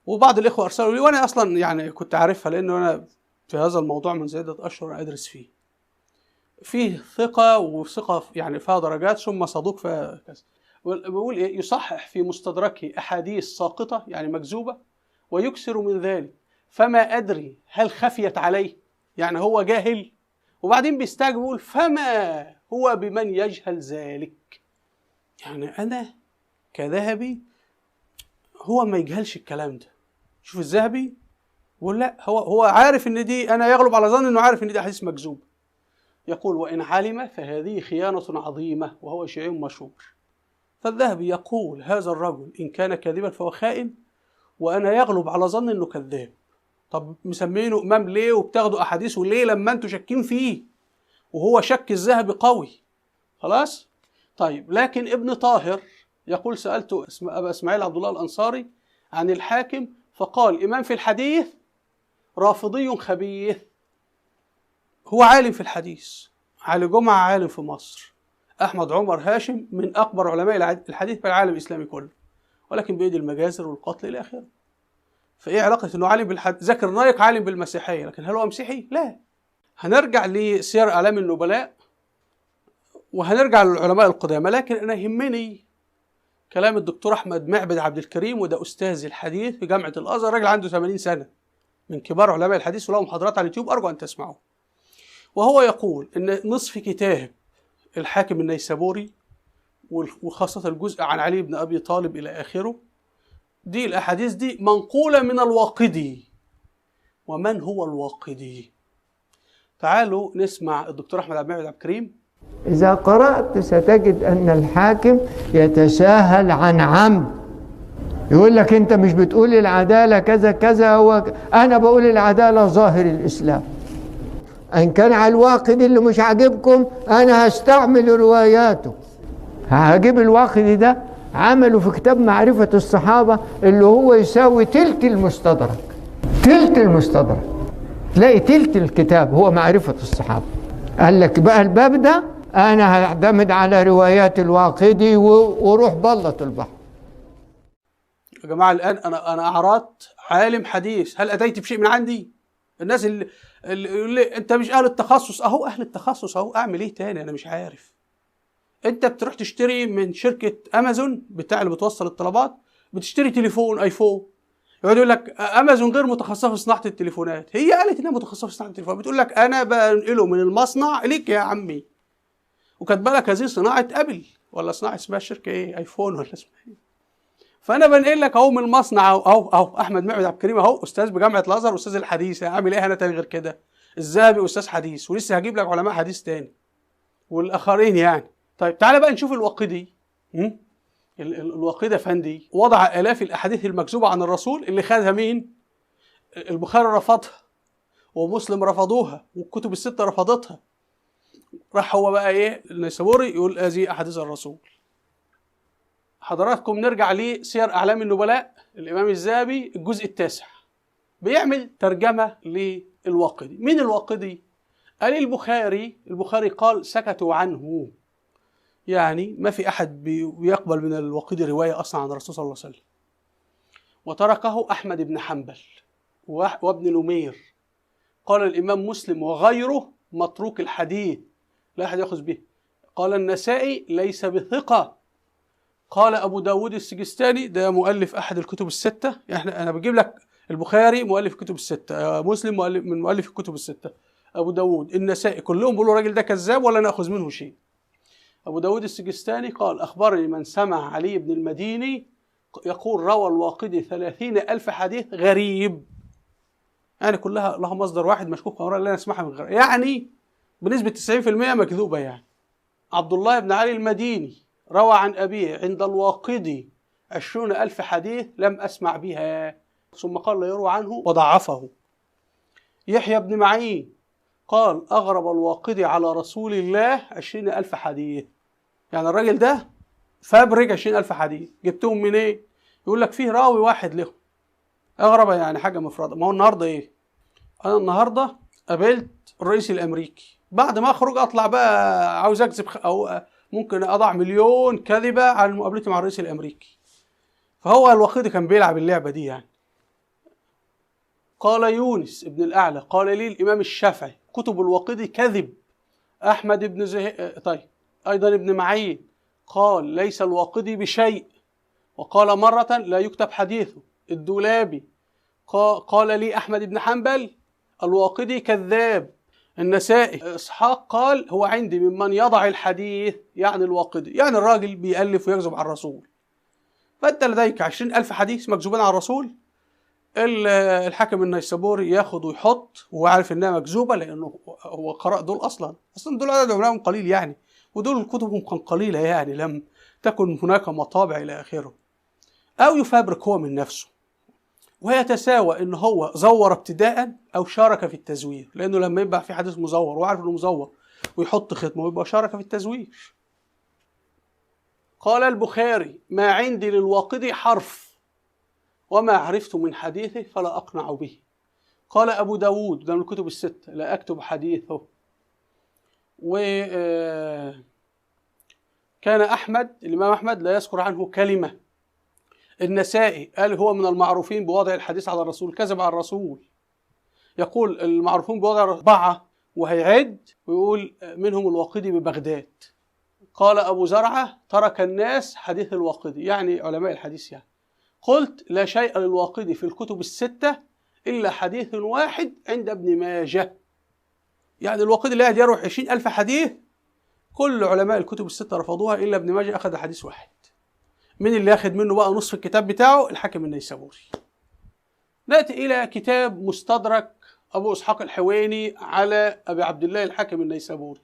وبعض الإخوة أرسلوا لي، وأنا أصلا يعني كنت عارفها لأنه أنا في هذا الموضوع من عدة أشهر أدرس فيه. فيه ثقة وثقة يعني فيها درجات، ثم صدوق فيها كذا. بيقول إيه؟ يصحح في مستدركه أحاديث ساقطة يعني مكذوبة ويكثر من ذلك، فما أدري هل خفيت عليه، يعني هو جاهل. وبعدين بيستعجب يقول فما هو بمن يجهل ذلك. يعني أنا كذهبي هو ما يجهلش الكلام ده. شوف الذهبي يقول لا، هو عارف إن دي، أنا يغلب على ظني إنه عارف إن دي أحاديث مكذوبة. يقول وإن علم فهذه خيانة عظيمة وهو شيعي مشهور. فالذهبي يقول هذا الرجل إن كان كاذبا فهو خائن، وأنا يغلب على ظني إنه كذاب. طب مسمينه إمام ليه وبتاخدوا أحاديثه ليه لما أنتوا شاكين فيه؟ وهو شك الذهبي قوي. خلاص؟ طيب لكن ابن طاهر يقول سألت أبا إسماعيل عبد الله الأنصاري عن الحاكم فقال إمام في الحديث رافضي خبيث. هو عالم في الحديث، علي جمعة عالم في مصر، أحمد عمر هاشم من أكبر علماء الحديث في العالم الإسلامي كله، ولكن بيد المجازر والقتل إلى آخره. فإيه علاقة إنه عالم بالحديث؟ ذاكر نايك عالم بالمسيحية، لكن هل هو مسيحي؟ لا. هنرجع لسير أعلام النبلاء وهنرجع للعلماء القدامى، لكن أنا يهمني كلام الدكتور أحمد معبد عبد الكريم، وده أستاذ الحديث في جامعة الأزهر، راجل عنده 80 سنة من كبار علماء الحديث، وله محاضرات على اليوتيوب أرجو أن تسمعوه. وهو يقول إن نصف كتاب الحاكم النيسابوري وخاصة الجزء عن علي بن أبي طالب إلى آخره، دي الأحاديث دي منقولة من الواقدي. ومن هو الواقدي؟ تعالوا نسمع الدكتور أحمد عبد المعبد عبد الكريم. إذا قرأت ستجد أن الحاكم يتساهل عن عمد، يقول لك أنت مش بتقول العدالة كذا كذا، هو أنا بقول العدالة ظاهر الإسلام. إن كان على الواقدي اللي مش عاجبكم أنا هستعمل رواياته، هجيب الواقدي ده عمله في كتاب معرفة الصحابة اللي هو يساوي تلت المستدرك، تلت المستدرك، تلاقي تلت الكتاب هو معرفة الصحابة. قال لك بقى الباب ده أنا هعتمد على روايات الواقدي وروح بلط البحر. يا جماعة الآن أنا أعرضت عالم حديث، هل أتيت بشيء من عندي؟ الناس اللي يقول لي أنت مش أهل التخصص، أهو أهل التخصص أهو، أعمل إيه تاني؟ أنا مش عارف. أنت بتروح تشتري من شركة أمازون بتاع اللي بتوصل الطلبات، بتشتري تليفون آيفون، يقعد يقول لك أمازون غير متخصصة في صناعة التليفونات. هي قالت إنها متخصصة في صناعة التليفونات، بتقول لك أنا بنقله من المصنع إليك يا عمي، وكاتبه لك هذه صناعة أبل ولا صناعة اسمها الشركة إيه، آيفون ولا اسمها إيه. فأنا بنقل لك أهو من المصنع أهو أهو أهو، أحمد معبد عبد الكريم أهو، أستاذ بجامعة الأزهر، أستاذ الحديث، هعمل إيه أنا تاني غير كده؟ الذهبي أستاذ حديث، ولسه هجيب لك علماء حديث تاني والآخرين يعني. طيب تعالى بقى نشوف الواقدي. الواقدي فندي وضع آلاف الأحاديث المكذوبة عن الرسول اللي خدها مين؟ البخاري رفضها، ومسلم رفضوها، والكتب الستة رفضتها. راح هو بقى إيه النيسابوري يقول هذه أحاديث الرسول. حضراتكم نرجع لسير أعلام النبلاء، الإمام الذهبي الجزء التاسع، بيعمل ترجمة للواقدي. مين الواقدي؟ قال البخاري، البخاري قال سكتوا عنه، يعني ما في أحد بيقبل من الواقدي رواية أصلا عن الرسول صلى الله عليه وسلم. وتركه أحمد بن حنبل وابن نمير. قال الإمام مسلم وغيره متروك الحديث لا أحد يأخذ به. قال النسائي ليس بثقة. قال أبو داود السجستاني، ده مؤلف أحد الكتب الستة، يعني أنا بجيب لك البخاري مؤلف الكتب الستة، مسلم مؤلف من مؤلف الكتب الستة، أبو داود، النسائي، كلهم بيقولوا الراجل ده كذاب ولا نأخذ منه شيء. أبو داود السجستاني قال أخبرني من سمع علي بن المديني يقول روى الواقدي 30,000 حديث غريب، يعني كلها لها مصدر واحد مشكوك أمرها لا نسمعها من غير، يعني بنسبة 90% مكذوبة يعني. عبد الله بن علي المديني روى عن أبيه عند الواقدي 20,000 حديث لم أسمع بها، ثم قال لا يروى عنه وضعفه. يحيى بن معين قال أغرب الواقدي على رسول الله 20,000 حديث، يعني الراجل ده فابرك 20,000 حديث، جبتهم منين؟ إيه؟ يقول لك فيه راوي واحد لهم. أغرب يعني حاجة مفردة. ما هو النهارده إيه؟ أنا النهارده قابلت الرئيس الأمريكي، بعد ما أخرج أطلع بقى عاوز أكذب أو ممكن أضع 1,000,000 كذبة على مقابلتي مع الرئيس الأمريكي. فهو الواقدي كان بيلعب اللعبة دي يعني. قال يونس ابن الأعلى قال لي الإمام الشافعي كتب الواقدي كذب. أحمد بن طيب أيضا ابن معين قال ليس الواقدي بشيء، وقال مرة لا يكتب حديثه. الدولابي قال لي أحمد بن حنبل الواقدي كذاب. النسائي إسحاق قال هو عندي ممن يضع الحديث، يعني الواقدي، يعني الراجل بيألف ويكذب على الرسول. فأنت لديك 20,000 حديث مكذوبين على الرسول، الحاكم النيسابوري ياخد ويحط وهو عارف انها مكذوبه، لانه هو قرأ دول اصلا دول عدد علمائهم قليل يعني، ودول كتبهم كان قليله يعني، لم تكن هناك مطابع الى اخره. او يفبرك هو من نفسه، ويتساوى ان هو زور ابتداء او شارك في التزوير، لانه لما يبقى في حديث مزور وعارف انه مزور ويحط ختمه ويبقى شارك في التزوير. قال البخاري ما عندي للواقدي حرف، وما عرفت من حديثه فلا أقنع به. قال أبو داود ده من الكتب الستة لا أكتب حديثه. وكان أحمد الإمام أحمد لا يذكر عنه كلمة. النسائي قال هو من المعروفين بوضع الحديث على الرسول، كذب على الرسول. يقول المعروفون بوضع 4 وهيعد ويقول منهم الواقدي ببغداد. قال أبو زرعة ترك الناس حديث الواقدي، يعني علماء الحديث يعني. قلت لا شيء للواقدي في الكتب الستة إلا حديث واحد عند ابن ماجه. يعني الواقدي اللي قاعد يروح 20,000 حديث كل علماء الكتب الستة رفضوها إلا ابن ماجه أخذ حديث واحد. مين اللي أخذ منه بقى نصف الكتاب بتاعه؟ الحاكم النيسابوري. نأتي إلى كتاب مستدرك أبو إسحاق الحويني على أبي عبد الله الحاكم النيسابوري،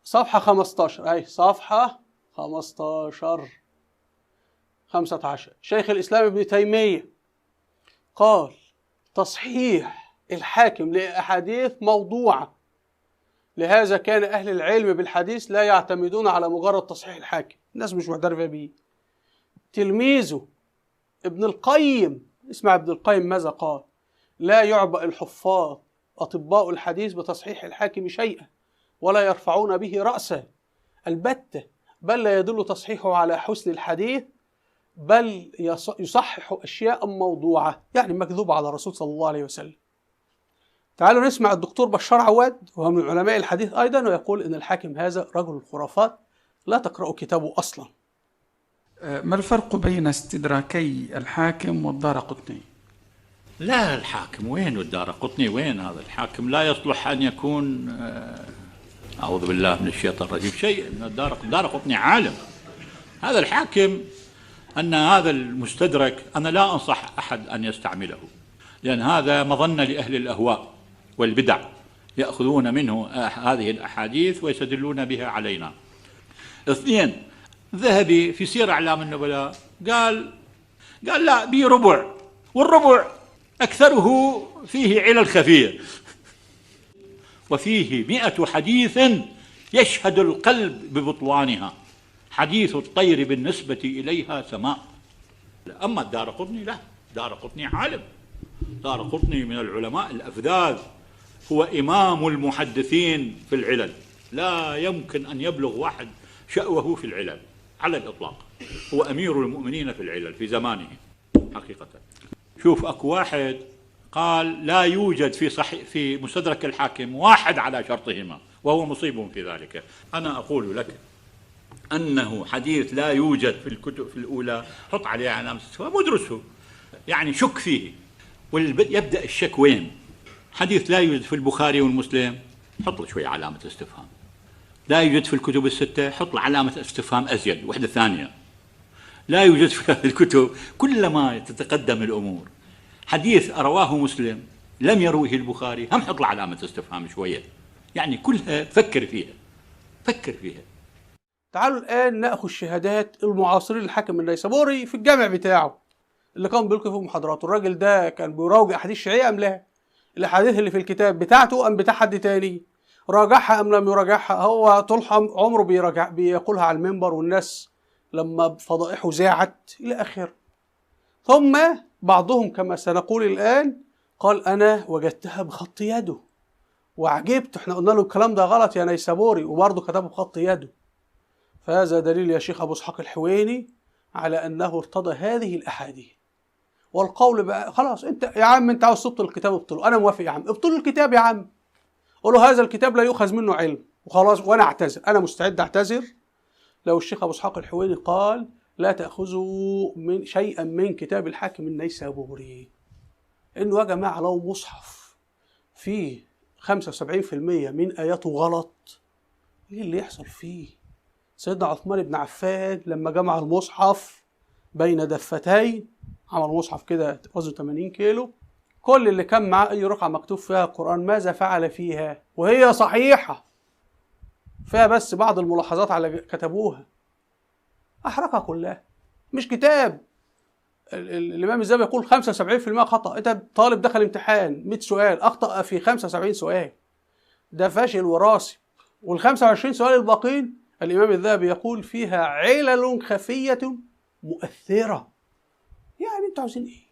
صفحة 15، أي صفحة 15 15. شيخ الإسلام ابن تيمية قال تصحيح الحاكم لأحاديث موضوعة، لهذا كان أهل العلم بالحديث لا يعتمدون على مجرد تصحيح الحاكم، الناس مش معترفة به. تلميذه ابن القيم، اسمع ابن القيم ماذا قال: لا يعبأ الحفاظ أطباء الحديث بتصحيح الحاكم شيئا ولا يرفعون به رأسا، البتة، بل لا يدل تصحيحه على حسن الحديث، بل يصحح أشياء موضوعة، يعني مكذوبة على الرسول صلى الله عليه وسلم. تعالوا نسمع الدكتور بشار عواد، وهو من علماء الحديث أيضا، ويقول إن الحاكم هذا رجل الخرافات، لا تقرأوا كتابه أصلا. ما الفرق بين استدراكي الحاكم والدارقطني؟ لا، الحاكم وين والدارقطني وين؟ هذا الحاكم لا يصلح أن يكون، أعوذ بالله من الشيطان الرجيم، شيء من الدارقطني عالم. هذا الحاكم، أن هذا المستدرك أنا لا أنصح أحد أن يستعمله، لأن هذا مظنة لأهل الأهواء والبدع، يأخذون منه هذه الأحاديث ويستدلون بها علينا. اثنين، ذهبي في سير أعلام النبلاء قال لا، بي ربع، والربع أكثره فيه علل خفية، وفيه 100 حديث يشهد القلب ببطلانها، حديث الطير بالنسبة إليها سماء. أما الدارقطني لا، الدارقطني عالم، الدارقطني من العلماء الأفذاذ، هو إمام المحدثين في العلل، لا يمكن أن يبلغ واحد شأوه في العلل على الإطلاق، هو أمير المؤمنين في العلل في زمانه حقيقة. شوف، أكو واحد قال لا يوجد في صحيح في مستدرك الحاكم واحد على شرطهما، وهو مصيب في ذلك. أنا أقول لك أنه حديث لا يوجد في الكتب في الأولى، حط عليه علامة استفهام وادرسه، يعني شك فيه، ويبدأ الشك وين؟ حديث لا يوجد في البخاري والمسلم، حط له شوية علامة استفهام. لا يوجد في الكتب الستة، حط له علامة استفهام أزيد، وحدة ثانية. لا يوجد في هذه الكتب. كلما تتقدم الأمور، حديث رواه مسلم لم يروه البخاري، هم حط له علامة استفهام شوية، يعني كلها فكر فيها، فكر فيها. تعالوا الآن نأخذ شهادات المعاصرين للحاكم النيسابوري في الجامع بتاعه اللي كان بيلقي فيه محاضراته. الراجل ده كان بيراجع أحاديث شيعية أم لا؟ الأحاديث اللي في الكتاب بتاعته أم بتاع حد تاني؟ راجعها أم لم يراجعها؟ هو طول عمره بيراجع، بيقولها على المنبر، والناس لما فضائحه زاعت إلى آخره. ثم بعضهم كما سنقول الآن قال أنا وجدتها بخط يده وعجبت، احنا قلنا له الكلام ده غلط يا نيسابوري، وبرضه كتبه بخط يده. فهذا دليل يا شيخ أبو إسحاق الحويني على أنه ارتضى هذه الأحاديث. والقول بقى خلاص، أنت يا عم أنت عاوز تبطل الكتاب ابطله، أنا موافق يا عم، ابطل الكتاب يا عم، قول له هذا الكتاب لا يؤخذ منه علم وخلاص، وأنا أعتذر، أنا مستعد أعتذر لو الشيخ أبو إسحاق الحويني قال لا تأخذوا من شيئا من كتاب الحاكم النيسابوري. إنه يا جماعة لو مصحف فيه 75% من آياته غلط، إيه اللي يحصل فيه؟ سيدنا عثمان بن عفان لما جمع المصحف بين دفتين، عمل مصحف كده وزنه 80 كيلو، كل اللي كان معاه أي رقعة مكتوب فيها القرآن ماذا فعل فيها؟ وهي صحيحة، فيها بس بعض الملاحظات على كتبوها، أحرقها كلها. مش كتاب. الإمام الذهبي يقول 75% خطأ. أنت طالب دخل امتحان 100 سؤال، أخطأ في 75 سؤال، ده فاشل وراسب. وال 25 سؤال الباقين الإمام الذهبي يقول فيها علل خفية مؤثرة. يعني أنتوا عاوزين إيه؟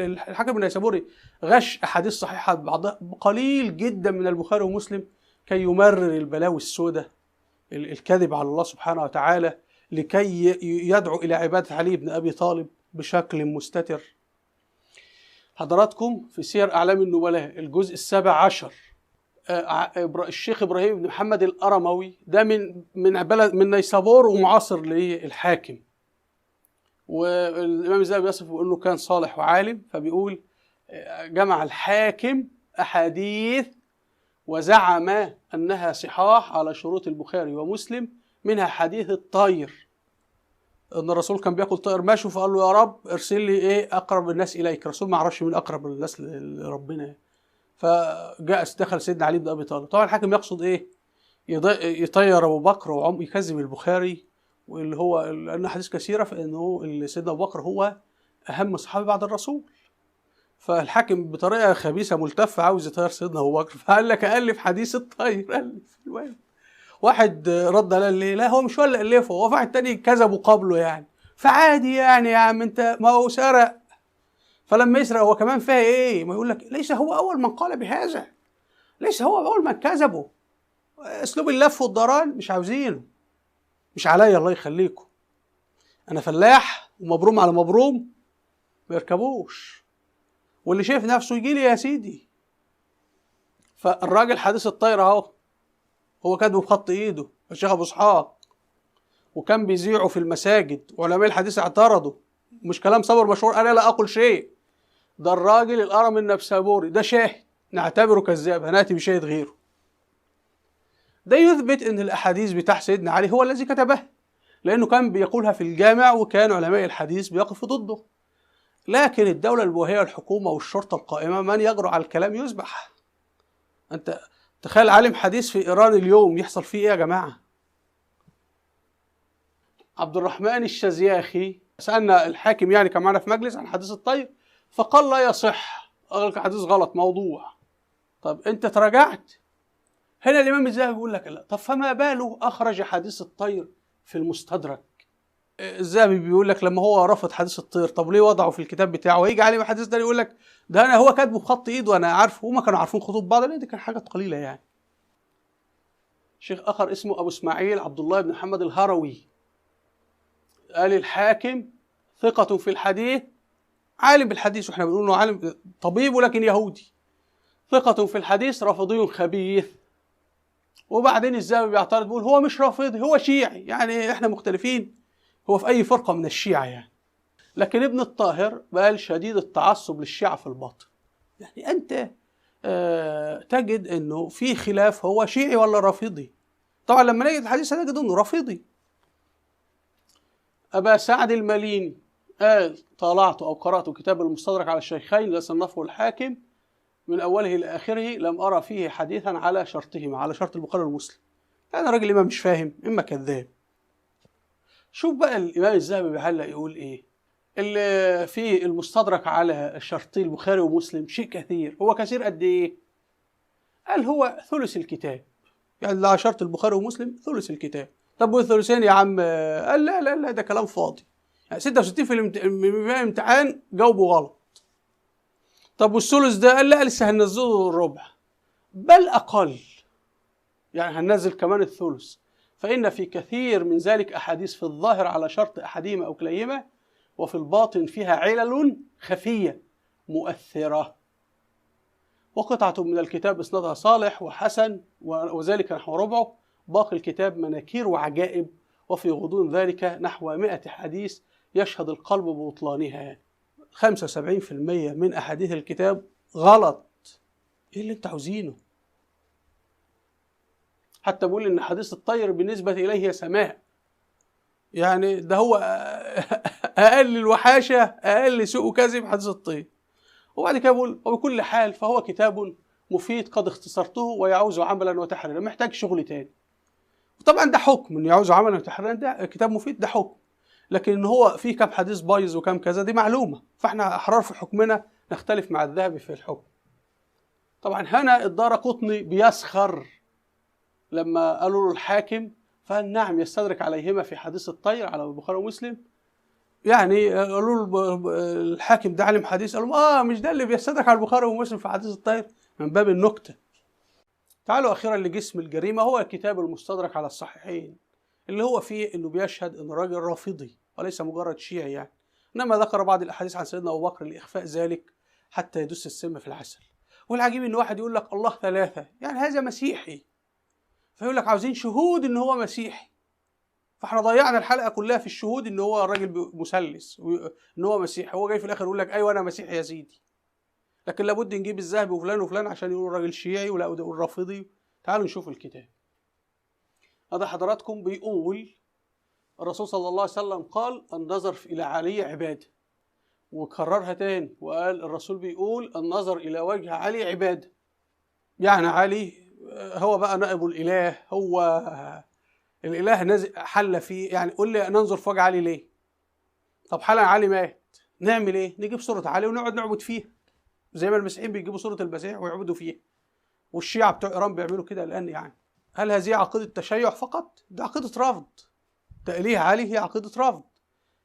الحاكم النيسابوري غش أحاديث صحيحة بعضها قليل جدا من البخاري ومسلم كي يمرر البلاوي السوداء، الكذب على الله سبحانه وتعالى، لكي يدعو إلى عبادة علي بن أبي طالب بشكل مستتر. حضراتكم في سير أعلام النبلاء الجزء 17، الشيخ إبراهيم بن محمد الأرموي، ده من بلد من نيسابور ومعاصر للحاكم، والإمام الذهبي يصفه بأنه كان صالح وعالم، فبيقول جمع الحاكم أحاديث وزعم أنها صحاح على شروط البخاري ومسلم، منها حديث الطير، أن الرسول كان بياكل طائر مشوي، فقال له يا رب ارسل لي إيه أقرب الناس إليك. الرسول ما عرفش مين أقرب الناس لربنا، فجاء دخل سيدنا علي بن أبي طالب. طبعا الحاكم يقصد إيه؟ يطير أبو بكر وعمر، يكذب البخاري، واللي هو لأن أحاديث كثيرة فإنه سيدنا أبو بكر هو أهم صحابي بعد الرسول. فالحاكم بطريقة خبيثة ملتفة عاوز يطير سيدنا أبو بكر، فقال لك ألف حديث الطير، ألف. المهم واحد رد عليه ليه؟ لا هو مش هو اللي ألفه، هو واحد تاني كذبه قبله يعني، فعادي يعني يا عم أنت، ما هو سرق، فلما يسرق هو كمان فيها إيه؟ ما يقول لك ليس هو أول من قال بهذا، ليس هو أول من كذبه. اسلوب اللف والدوران مش عاوزينه، مش عليا الله يخليكم، انا فلاح ومبروم على مبروم ما يركبوش، واللي شايف نفسه يجي لي يا سيدي. فالراجل حديث الطير اهو، هو كاتبه بخط ايده الشيخ ابو اسحاق، وكان بيذيعه في المساجد، وعلماء الحديث اعترضوا، مش كلام صبر مشهور، انا لا اقول شيء، ده الراجل الارم النبسابوري ده شاهد نعتبره كذاب، هناتي بشاهد غيره. ده يثبت ان الاحاديث بتاع سيدنا علي هو الذي كتبها، لانه كان بيقولها في الجامع وكان علماء الحديث بيقفوا ضده. لكن الدولة البويهية والحكومة والشرطة القائمة من يجرؤ على الكلام يذبح. انت تخيل عالم حديث في ايران اليوم يحصل فيه ايه يا جماعة؟ عبد الرحمن الشزياخي سألنا الحاكم، يعني كان معنا في مجلس، عن حديث الطير، فقال لا يصح، قال حديث غلط موضوع. طب انت تراجعت؟ هنا الامام الذهبي بيقول لك لا، طب فما باله اخرج حديث الطير في المستدرك؟ الذهبي بيقول لك لما هو رفض حديث الطير، طب ليه وضعه في الكتاب بتاعه؟ ويجي عليه حديث ده يقول لك ده انا هو كاتبه بخط ايده وانا عارفه، وما كانوا عارفين خطوط بعض، لان دي كانت حاجات قليله يعني. شيخ اخر اسمه ابو اسماعيل عبد الله بن محمد الهروي قال الحاكم ثقة في الحديث، عالم بالحديث، واحنا بنقول انه عالم طبيب ولكن يهودي، ثقة في الحديث رافضي خبيث. وبعدين الذهبي بيعترض بيقول هو مش رافضي، هو شيعي، يعني احنا مختلفين هو في اي فرقة من الشيعة يعني. لكن ابن الطاهر قال شديد التعصب للشيعة في الباطن. يعني انت تجد انه في خلاف هو شيعي ولا رافضي. طبعا لما نجد الحديث هنجد انه رافضي. أبا سعد الماليني قال طالعت أو قرأت كتاب المستدرك على الشيخين الذي صنفه الحاكم من أوله إلى آخره، لم أرى فيه حديثا على شرطهما، على شرط البخاري ومسلم. يعني راجل إما مش فاهم إما كذاب. شوف بقى الإمام الذهبي بيعلق يقول إيه اللي في المستدرك على شرطي البخاري ومسلم شيء كثير. هو كثير قد إيه؟ قال هو ثلث الكتاب، يعني اللي على شرط البخاري ومسلم ثلث الكتاب. طب والثلثين يا عم؟ قال لا لا لا ده كلام فاضي، يعني 66 في الامتحان جاوبوا غلط. طب والثلث ده؟ قال لا لسه هننزله الربع، بل اقل، يعني هننزل كمان الثلث. فإن في كثير من ذلك أحاديث في الظاهر على شرط أحدهما أو كليهما، وفي الباطن فيها علل خفية مؤثرة. وقطعة من الكتاب إسنادها صالح وحسن وذلك نحو ربعه، باقي الكتاب مناكير وعجائب، وفي غضون ذلك نحو 100 حديث يشهد القلب ببطلانها. 75% من أحاديث الكتاب غلط. إيه اللي أنت عاوزينه؟ حتى بقول إن حديث الطير بالنسبة إليه سماء، يعني ده هو أقل الوحاشة، أقل سوء وكذب حديث الطير. وبعد كده بقول وبكل حال فهو كتاب مفيد قد اختصرته ويعوز عملا وتحريرا، محتاج شغل تاني. طبعا ده حكم انه يعوز عملا وتحريرا، ده كتاب مفيد ده حكم، لكن ان هو فيه كام حديث بايظ وكام كذا دي معلومه، فاحنا احرار في حكمنا، نختلف مع الذهبي في الحكم. طبعا هنا الدارقطني بيسخر لما قالوا له الحاكم، فقال نعم يستدرك عليهما في حديث الطير على البخاري ومسلم. يعني قالوا له الحاكم ده عالم حديث، قالوا مش ده اللي بيستدرك على البخاري ومسلم في حديث الطير، من باب النكته. تعالوا اخيرا لجسم الجريمه، هو كتاب المستدرك على الصحيحين، اللي هو فيه انه بيشهد ان الراجل رافضي وليس مجرد شيعي يعني، انما ذكر بعض الاحاديث عن سيدنا ابو بكر لاخفاء ذلك حتى يدس السم في العسل. والعجيب ان واحد يقول لك الله ثلاثه، يعني هذا مسيحي، فيقول لك عاوزين شهود ان هو مسيحي. فاحنا ضيعنا الحلقه كلها في الشهود ان هو الراجل مثلث ان هو مسيحي، هو جاي في الاخر يقول لك ايوه انا مسيحي يا سيدي. لكن لابد نجيب الذهبي وفلان وفلان عشان يقولوا الراجل شيعي ولا يقول رافضي. تعالوا نشوف الكتاب. هذا حضراتكم بيقول الرسول صلى الله عليه وسلم قال النظر الى علي عباده، وكررها تاني وقال الرسول بيقول النظر الى وجه علي عباده. يعني علي هو بقى نائب الاله، هو الاله نزل حل فيه، يعني قول لي ننظر في وجه علي ليه؟ طب حالا علي مات، نعمل ايه؟ نجيب صورة علي ونقعد نعبد فيها، زي ما المسيحيين بيجيبوا صورة المسيح ويعبدوا فيها، والشيعة بتوع ايران بيعملوا كده الان. يعني هل هذه عقيدة تشيع فقط؟ ده عقيدة رفض. تأليه علي هي عقيدة رفض.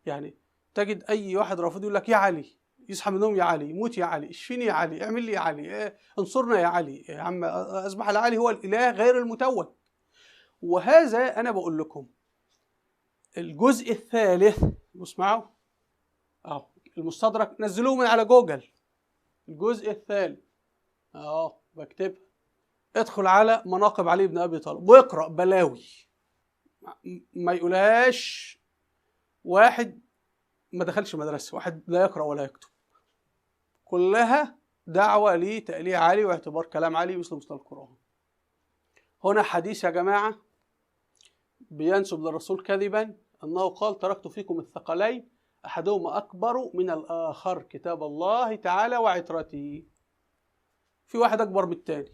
يعني تجد اي واحد رافض يقول لك يا علي، يصحى من النوم يا علي، موت يا علي، اشفيني يا علي، اعمل لي يا علي، انصرنا يا علي. يا عم اصبح العلي هو الاله غير المتوج. وهذا أنا بقول لكم الجزء الثالث، اسمعوا أهو المستدرك، نزلوه من على جوجل. الجزء الثالث أهو بكتبها، ادخل على مناقب علي بن أبي طالب واقرأ بلاوي ما يقولهاش واحد ما دخلش مدرسة، واحد لا يقرأ ولا يكتب. كلها دعوة لتأليه علي واعتبار كلام علي مثل مثل القرآن. هنا حديث يا جماعة بينسب للرسول كذبا أنه قال تركت فيكم الثقلين أحدهما أكبر من الآخر كتاب الله تعالى وعترتي. في واحد أكبر من التاني.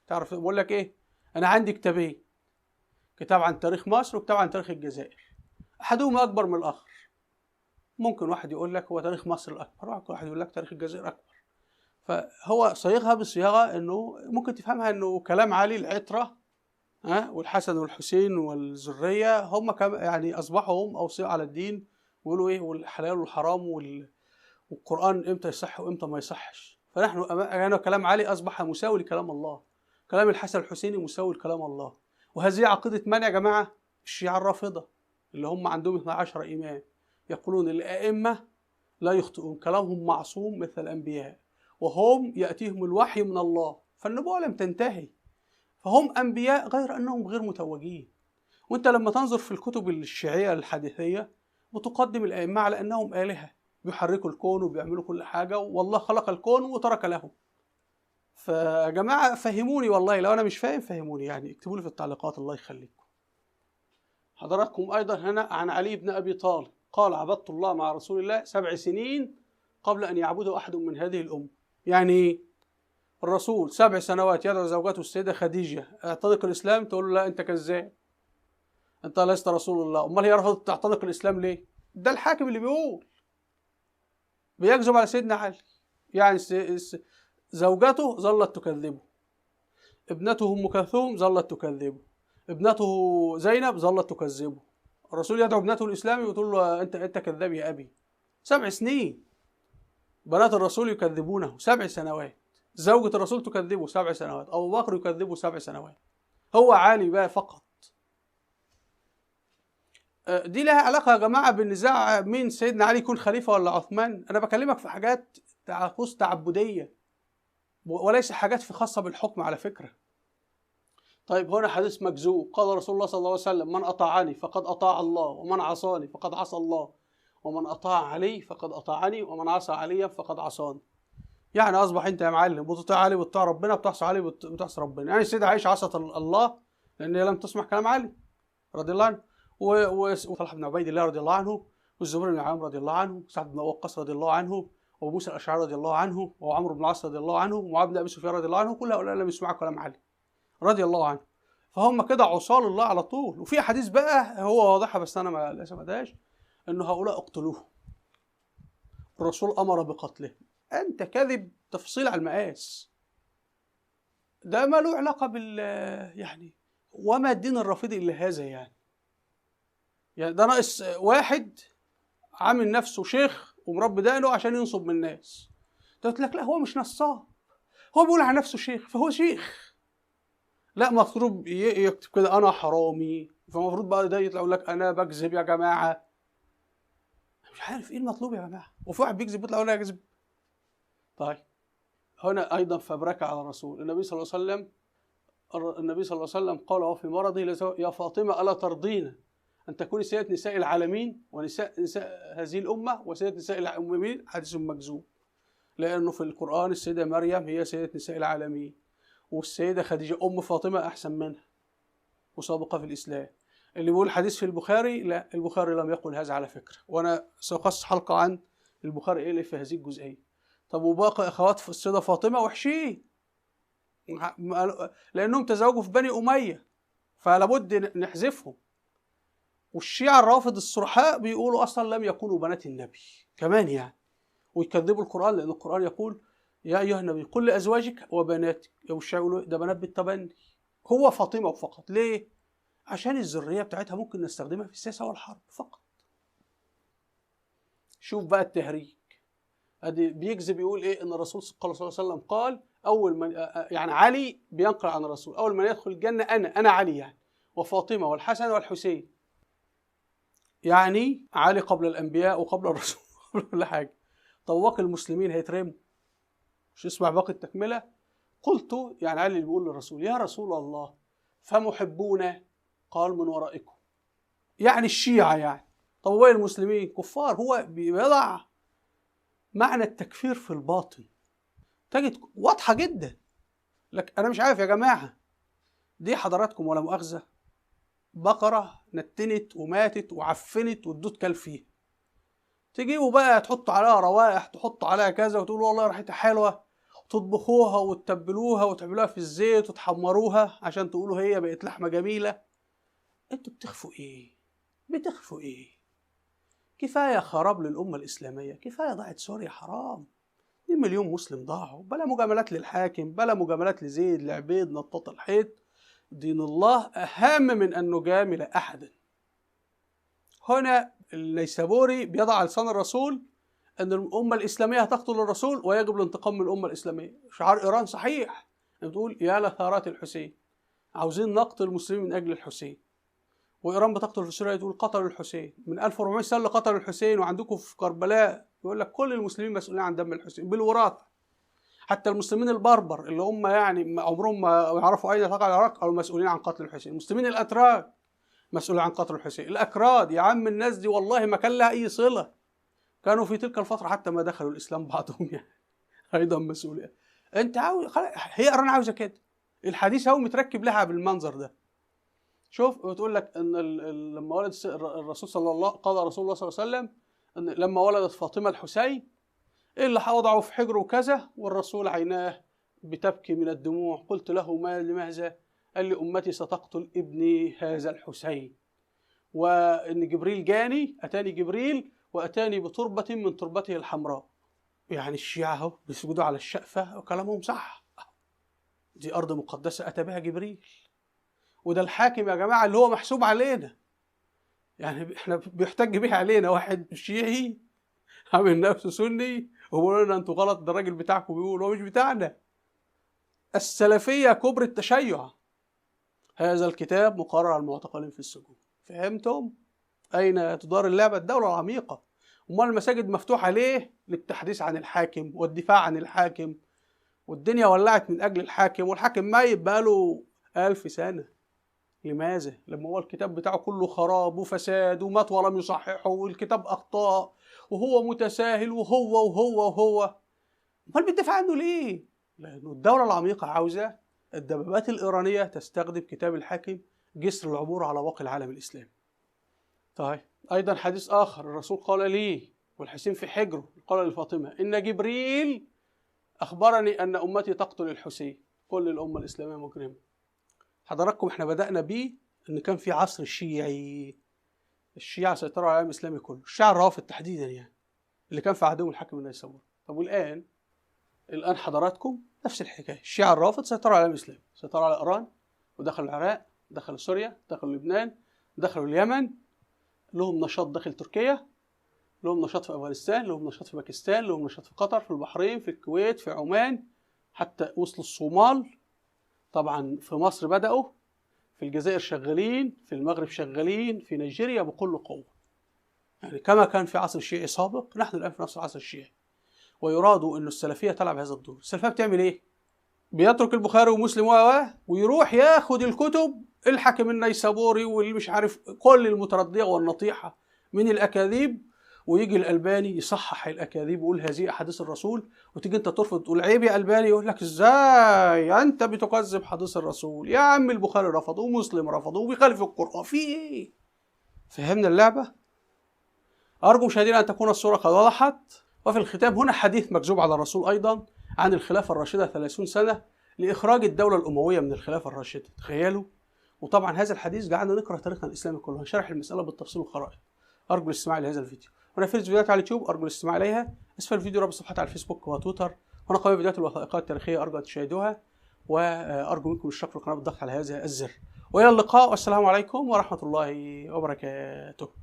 تعرف بقول لك إيه؟ أنا عندي كتابين، كتاب عن تاريخ مصر وكتاب عن تاريخ الجزائر، أحدهما أكبر من الآخر. ممكن واحد يقول لك هو تاريخ مصر الأكبر، واحد يقول لك تاريخ الجزائر أكبر. فهو صيغها بصياغة إنه ممكن تفهمها إنه كلام علي العترة والحسن والحسين والذرية هم يعني أصبحوا هم أوصياء على الدين، ويقولوا إيه والحلال والحرام والقرآن إمتى يصح وإمتى ما يصحش. فنحن أنا كلام علي أصبح مساوي لكلام الله، كلام الحسن الحسيني مساوي لكلام الله. وهذه عقيدة من يا جماعة؟ الشيعة الرافضة اللي هم عندهم 12 إمام، يقولون الأئمة لا يخطئون، كلامهم معصوم مثل الأنبياء، وهم يأتيهم الوحي من الله، فالنبوة لم تنتهي، فهم أنبياء غير أنهم غير متوجين. وأنت لما تنظر في الكتب الشيعية الحديثية بتقدم الأئمة على أنهم آلهة بيحركوا الكون وبيعملوا كل حاجة، والله خلق الكون وترك له. فجماعة فهموني والله، لو أنا مش فاهم فهموني، يعني اكتبوا لي في التعليقات الله يخليكم. حضراتكم أيضا هنا عن علي بن أبي طالب قال عبدت الله مع رسول الله 7 سنين قبل أن يعبده أحد من هذه الأمة. يعني الرسول 7 سنوات يدعو زوجته السيدة خديجة اعتنق الإسلام، تقول له لا أنت كذاب، أنت لست رسول الله. أمال هي رفضت تعتنق الإسلام ليه؟ ده الحاكم اللي بيقول، بيكذب على سيدنا علي. يعني زوجته ظلت تكذبه، ابنته أم كلثوم ظلت تكذبه، ابنته زينب ظلت تكذبه. الرسول يدعو ابنته الإسلام وتقول له أنت كذاب يا أبي. 7 سنين بنات الرسول يكذبونه 7 سنوات، زوجة الرسول تكذبه 7 سنوات، أبو بكر يكذبه 7 سنوات. هو عالي بقى فقط. دي لها علاقة يا جماعة بالنزاع مين سيدنا علي يكون خليفة ولا عثمان. أنا بكلمك في حاجات تخص تعبدية وليس حاجات في خاصة بالحكم على فكرة. طيب هنا حديث مكذوب، قال رسول الله صلى الله عليه وسلم من أطاعني فقد أطاع الله، ومن عصاني فقد عصى الله، ومن أطاع علي فقد أطاعني، ومن عصى عليا فقد عصاني. يعني أصبح أنت يا معلم بتطيع علي بتطيع ربنا، بتعصي علي بتعصي ربنا. يعني السيدة عائشة عصت الله لأن هي لم تسمع كلام علي رضي الله عنه، وطلحة بن عبيد الله رضي الله عنه، والزبير بن العوام رضي الله عنه، وسعد بن وقاص رضي الله عنه، وموسى الأشعري رضي الله عنه، وعمرو بن العاص رضي الله عنه، ومعاذ بن أبي سفيان رضي الله عنه، كل هؤلاء لم يسمعوا كلام علي رضي الله عنه. فهم كده عصاة الله على طول. وفي حديث بقى هو واضحة بس أنا ما للأسف ما قداش، إنه هؤلاء اقتلوه، الرسول أمر بقتله. أنت كذب تفصيل على المقاس، ده ما له علاقة بال يعني، وما الدين الرافضي إلا هذا. يعني ده ناقص واحد عامل نفسه شيخ ومربي دقنه عشان ينصب من الناس. قلت لك لا هو مش نصاب، هو بيقول على نفسه شيخ فهو شيخ. لا مفروض يكتب كده انا حرامي، فالمفروض بقى ده يطلع يقول لك انا بكذب يا جماعه. مش عارف ايه المطلوب يا جماعه. وفي واحد بيكذب بيطلع يقول انا بكذب. طيب هنا ايضا فبركه على الرسول. النبي صلى الله عليه وسلم، النبي صلى الله عليه وسلم قال وهو في مرضه يا فاطمه الا ترضين أن تكوني سيدة نساء العالمين ونساء نساء هذه الأمة وسيدة نساء الأممين؟ حديث مكذوب، لأنه في القرآن السيدة مريم هي سيدة نساء العالمين، والسيدة خديجة أم فاطمة أحسن منها وسابقة في الإسلام. اللي بيقول حديث في البخاري، لا البخاري لم يقل هذا على فكرة، وأنا سأخصص حلقة عن البخاري إيه اللي في هذه الجزئية. طب وباقي أخوات السيدة فاطمة وحشين لأنهم تزوجوا في بني أمية، فلابد نحذفهم. والشيعة الرافض الصرحاء بيقولوا أصلا لم يكونوا بنات النبي كمان يعني، ويكذبوا القرآن لأن القرآن يقول يا أيها النبي قل لأزواجك وبناتك. والشيعة يقولوا ده بنات بالتبني، هو فاطمة فقط. ليه؟ عشان الذرية بتاعتها ممكن نستخدمها في السياسة والحرب فقط. شوف بقى التهريج، ادي بيكذب يقول ايه؟ ان الرسول صلى الله عليه وسلم قال اول من، يعني علي بينقل عن الرسول، اول من يدخل الجنة انا علي يعني، وفاطمة والحسن والحسين. يعني علي قبل الأنبياء وقبل الرسول وقبل كل حاجة. طب باقي المسلمين هيترموا؟ مش اسمع باقي التكملة. قلت، يعني علي اللي بيقول للرسول: يا رسول الله فمحبونا؟ قال: من ورائكم، يعني الشيعة يعني. طب وين المسلمين؟ كفار. هو بيضع معنى التكفير في الباطن، تجد واضحة جدا. لك أنا مش عارف يا جماعة، دي حضراتكم ولا مؤاخذة بقرة نتنت وماتت وعفنت والدود كل فيها، تجيبوا بقى تحطوا عليها روائح، تحطوا عليها كذا، وتقولوا والله ريحتها حلوة، تطبخوها وتتبلوها وتعملوها في الزيت وتحمروها عشان تقولوا هي بقت لحمة جميلة. انتوا بتخفوا ايه؟ بتخفوا ايه؟ كفاية خراب للأمة الإسلامية، كفاية ضاعت سوريا، حرام، 2 مليون مسلم ضاعوا، بلا مجاملات للحاكم، بلا مجاملات لزيد لعبيد نطاط الحيط. دين الله أهم من أن نجامل أحدا. هنا النيسابوري بيضع على لسان الرسول أن الأمة الإسلامية هتقتل الرسول ويجب الانتقام من الأمة الإسلامية. شعار إيران صحيح، بتقول يا لثارات الحسين، عاوزين نقتل المسلمين من أجل الحسين. وإيران بتقتل في سوريا، تقول قتلوا الحسين من 1400 سنة، قتلوا الحسين. وعندكم في كربلاء يقول لك كل المسلمين مسؤولين عن دم الحسين بالوراثة، حتى المسلمين البربر اللي هم يعني عمرهم ما يعرفوا أين تقع العراق أو مسؤولين عن قتل الحسين، المسلمين الأتراك مسؤولين عن قتل الحسين، الأكراد. يا عم الناس دي والله ما كان لها أي صلة، كانوا في تلك الفترة حتى ما دخلوا الإسلام بعضهم يعني أيضا مسؤولين. أنت عاوز، هي إيران عاوزة كده، الحديث هو متركب لها بالمنظر ده. شوف بتقول لك ان لما ولد الرسول صلى الله، قال رسول الله صلى الله عليه وسلم ان لما ولدت فاطمة الحسين اللي وضعه في حجره وكذا، والرسول عيناه بتبكي من الدموع. قلت له ما لماذا؟ قال لي امتي ستقتل ابني هذا الحسين، وان جبريل جاني، اتاني جبريل واتاني بتربه من تربته الحمراء. يعني الشيعة اهو بيسجدوا على الشقفه وكلامهم صح، دي ارض مقدسة اتى بها جبريل. وده الحاكم يا جماعة اللي هو محسوب علينا، يعني احنا بيحتج بيه علينا واحد شيعي عامل نفسه سني وبيقول لنا انتوا غلط، ده الراجل بتاعكم بيقول، هو مش بتاعنا. السلفية كبر التشيع. هذا الكتاب مقرر على المعتقلين في السجون. فهمتم؟ أين تدار اللعبة؟ الدولة العميقة. أمال المساجد مفتوحة ليه؟ للتحديث عن الحاكم والدفاع عن الحاكم، والدنيا ولعت من أجل الحاكم، والحاكم ميت بقاله 1000 سنة. لماذا؟ لما هو الكتاب بتاعه كله خراب وفساد ومات ولم يصححه، والكتاب أخطاء وهو متساهل وهو وهو وهو، أمال بتدافع عنه ليه؟ لأنه الدولة العميقة عاوزة الدبابات الإيرانية تستخدم كتاب الحاكم جسر العبور على باقي العالم الإسلامي. طيب أيضا حديث آخر، الرسول قال لي والحسين في حجره، قال لفاطمة إن جبريل أخبرني أن أمتي تقتل الحسين، كل الأمة الإسلامية مجرمة. حضراتكم احنا بدأنا بيه إن كان في عصر شيعي، الشيعة سيطروا على العالم الإسلامي كله، الشيعة الروافض تحديدا يعني اللي كان في عهدهم الحاكم النيسابوري. طب والآن؟ الآن حضراتكم نفس الحكاية، الشيعة الروافض سيطروا على العالم الإسلامي، سيطروا على إيران ودخلوا العراق، دخلوا سوريا، دخلوا لبنان، دخلوا اليمن، لهم نشاط داخل تركيا، لهم نشاط في أفغانستان، لهم نشاط في باكستان، لهم نشاط في قطر، في البحرين، في الكويت، في عمان، حتى وصلوا الصومال. طبعا في مصر بدأوا، في الجزائر شغالين، في المغرب شغالين، في نيجيريا بكل قوة. يعني كما كان في عصر الشيعي سابق، نحن الآن في نفس العصر الشيعي. ويراد أن السلفية تلعب هذا الدور. السلفية بتعمل إيه؟ بيترك البخاري ومسلم ويروح ياخد الكتب الحاكم النيسابوري واللي مش عارف كل المتردية والنطيحة من الأكاذيب، ويجي الألباني يصحح الأكاذيب ويقول هذه أحاديث الرسول، وتيجي أنت ترفض تقول عيب يا ألباني، يقول لك إزاي أنت بتكذب حديث الرسول؟ يا عم البخاري رفضه ومسلم رفضه وبيخالف القرآن، في إيه؟ فهمنا اللعبة؟ أرجو مشاهدينا أن تكون الصورة قد وضحت. وفي الختام هنا حديث مكذوب على الرسول أيضا عن الخلافة الراشدة 30 سنة لإخراج الدولة الأموية من الخلافة الراشدة، تخيلوا. وطبعا هذا الحديث جعلنا نقرأ تاريخنا الإسلامي كله، هنشرح المسألة بالتفصيل والخرائط. أرجو الاستماع لهذا الفيديو. هنا فيديو فيديوهات على اليوتيوب أرجو الاستماع إليها. أسفل الفيديو رابط صفحات على الفيسبوك وتويتر. هنا قائمة فيديوهات الوثائقيات التاريخية أرجو أن تشاهدوها، وأرجو منكم الاشتراك في القناة بالضغط على هذا الزر. وإلى اللقاء، والسلام عليكم ورحمة الله وبركاته.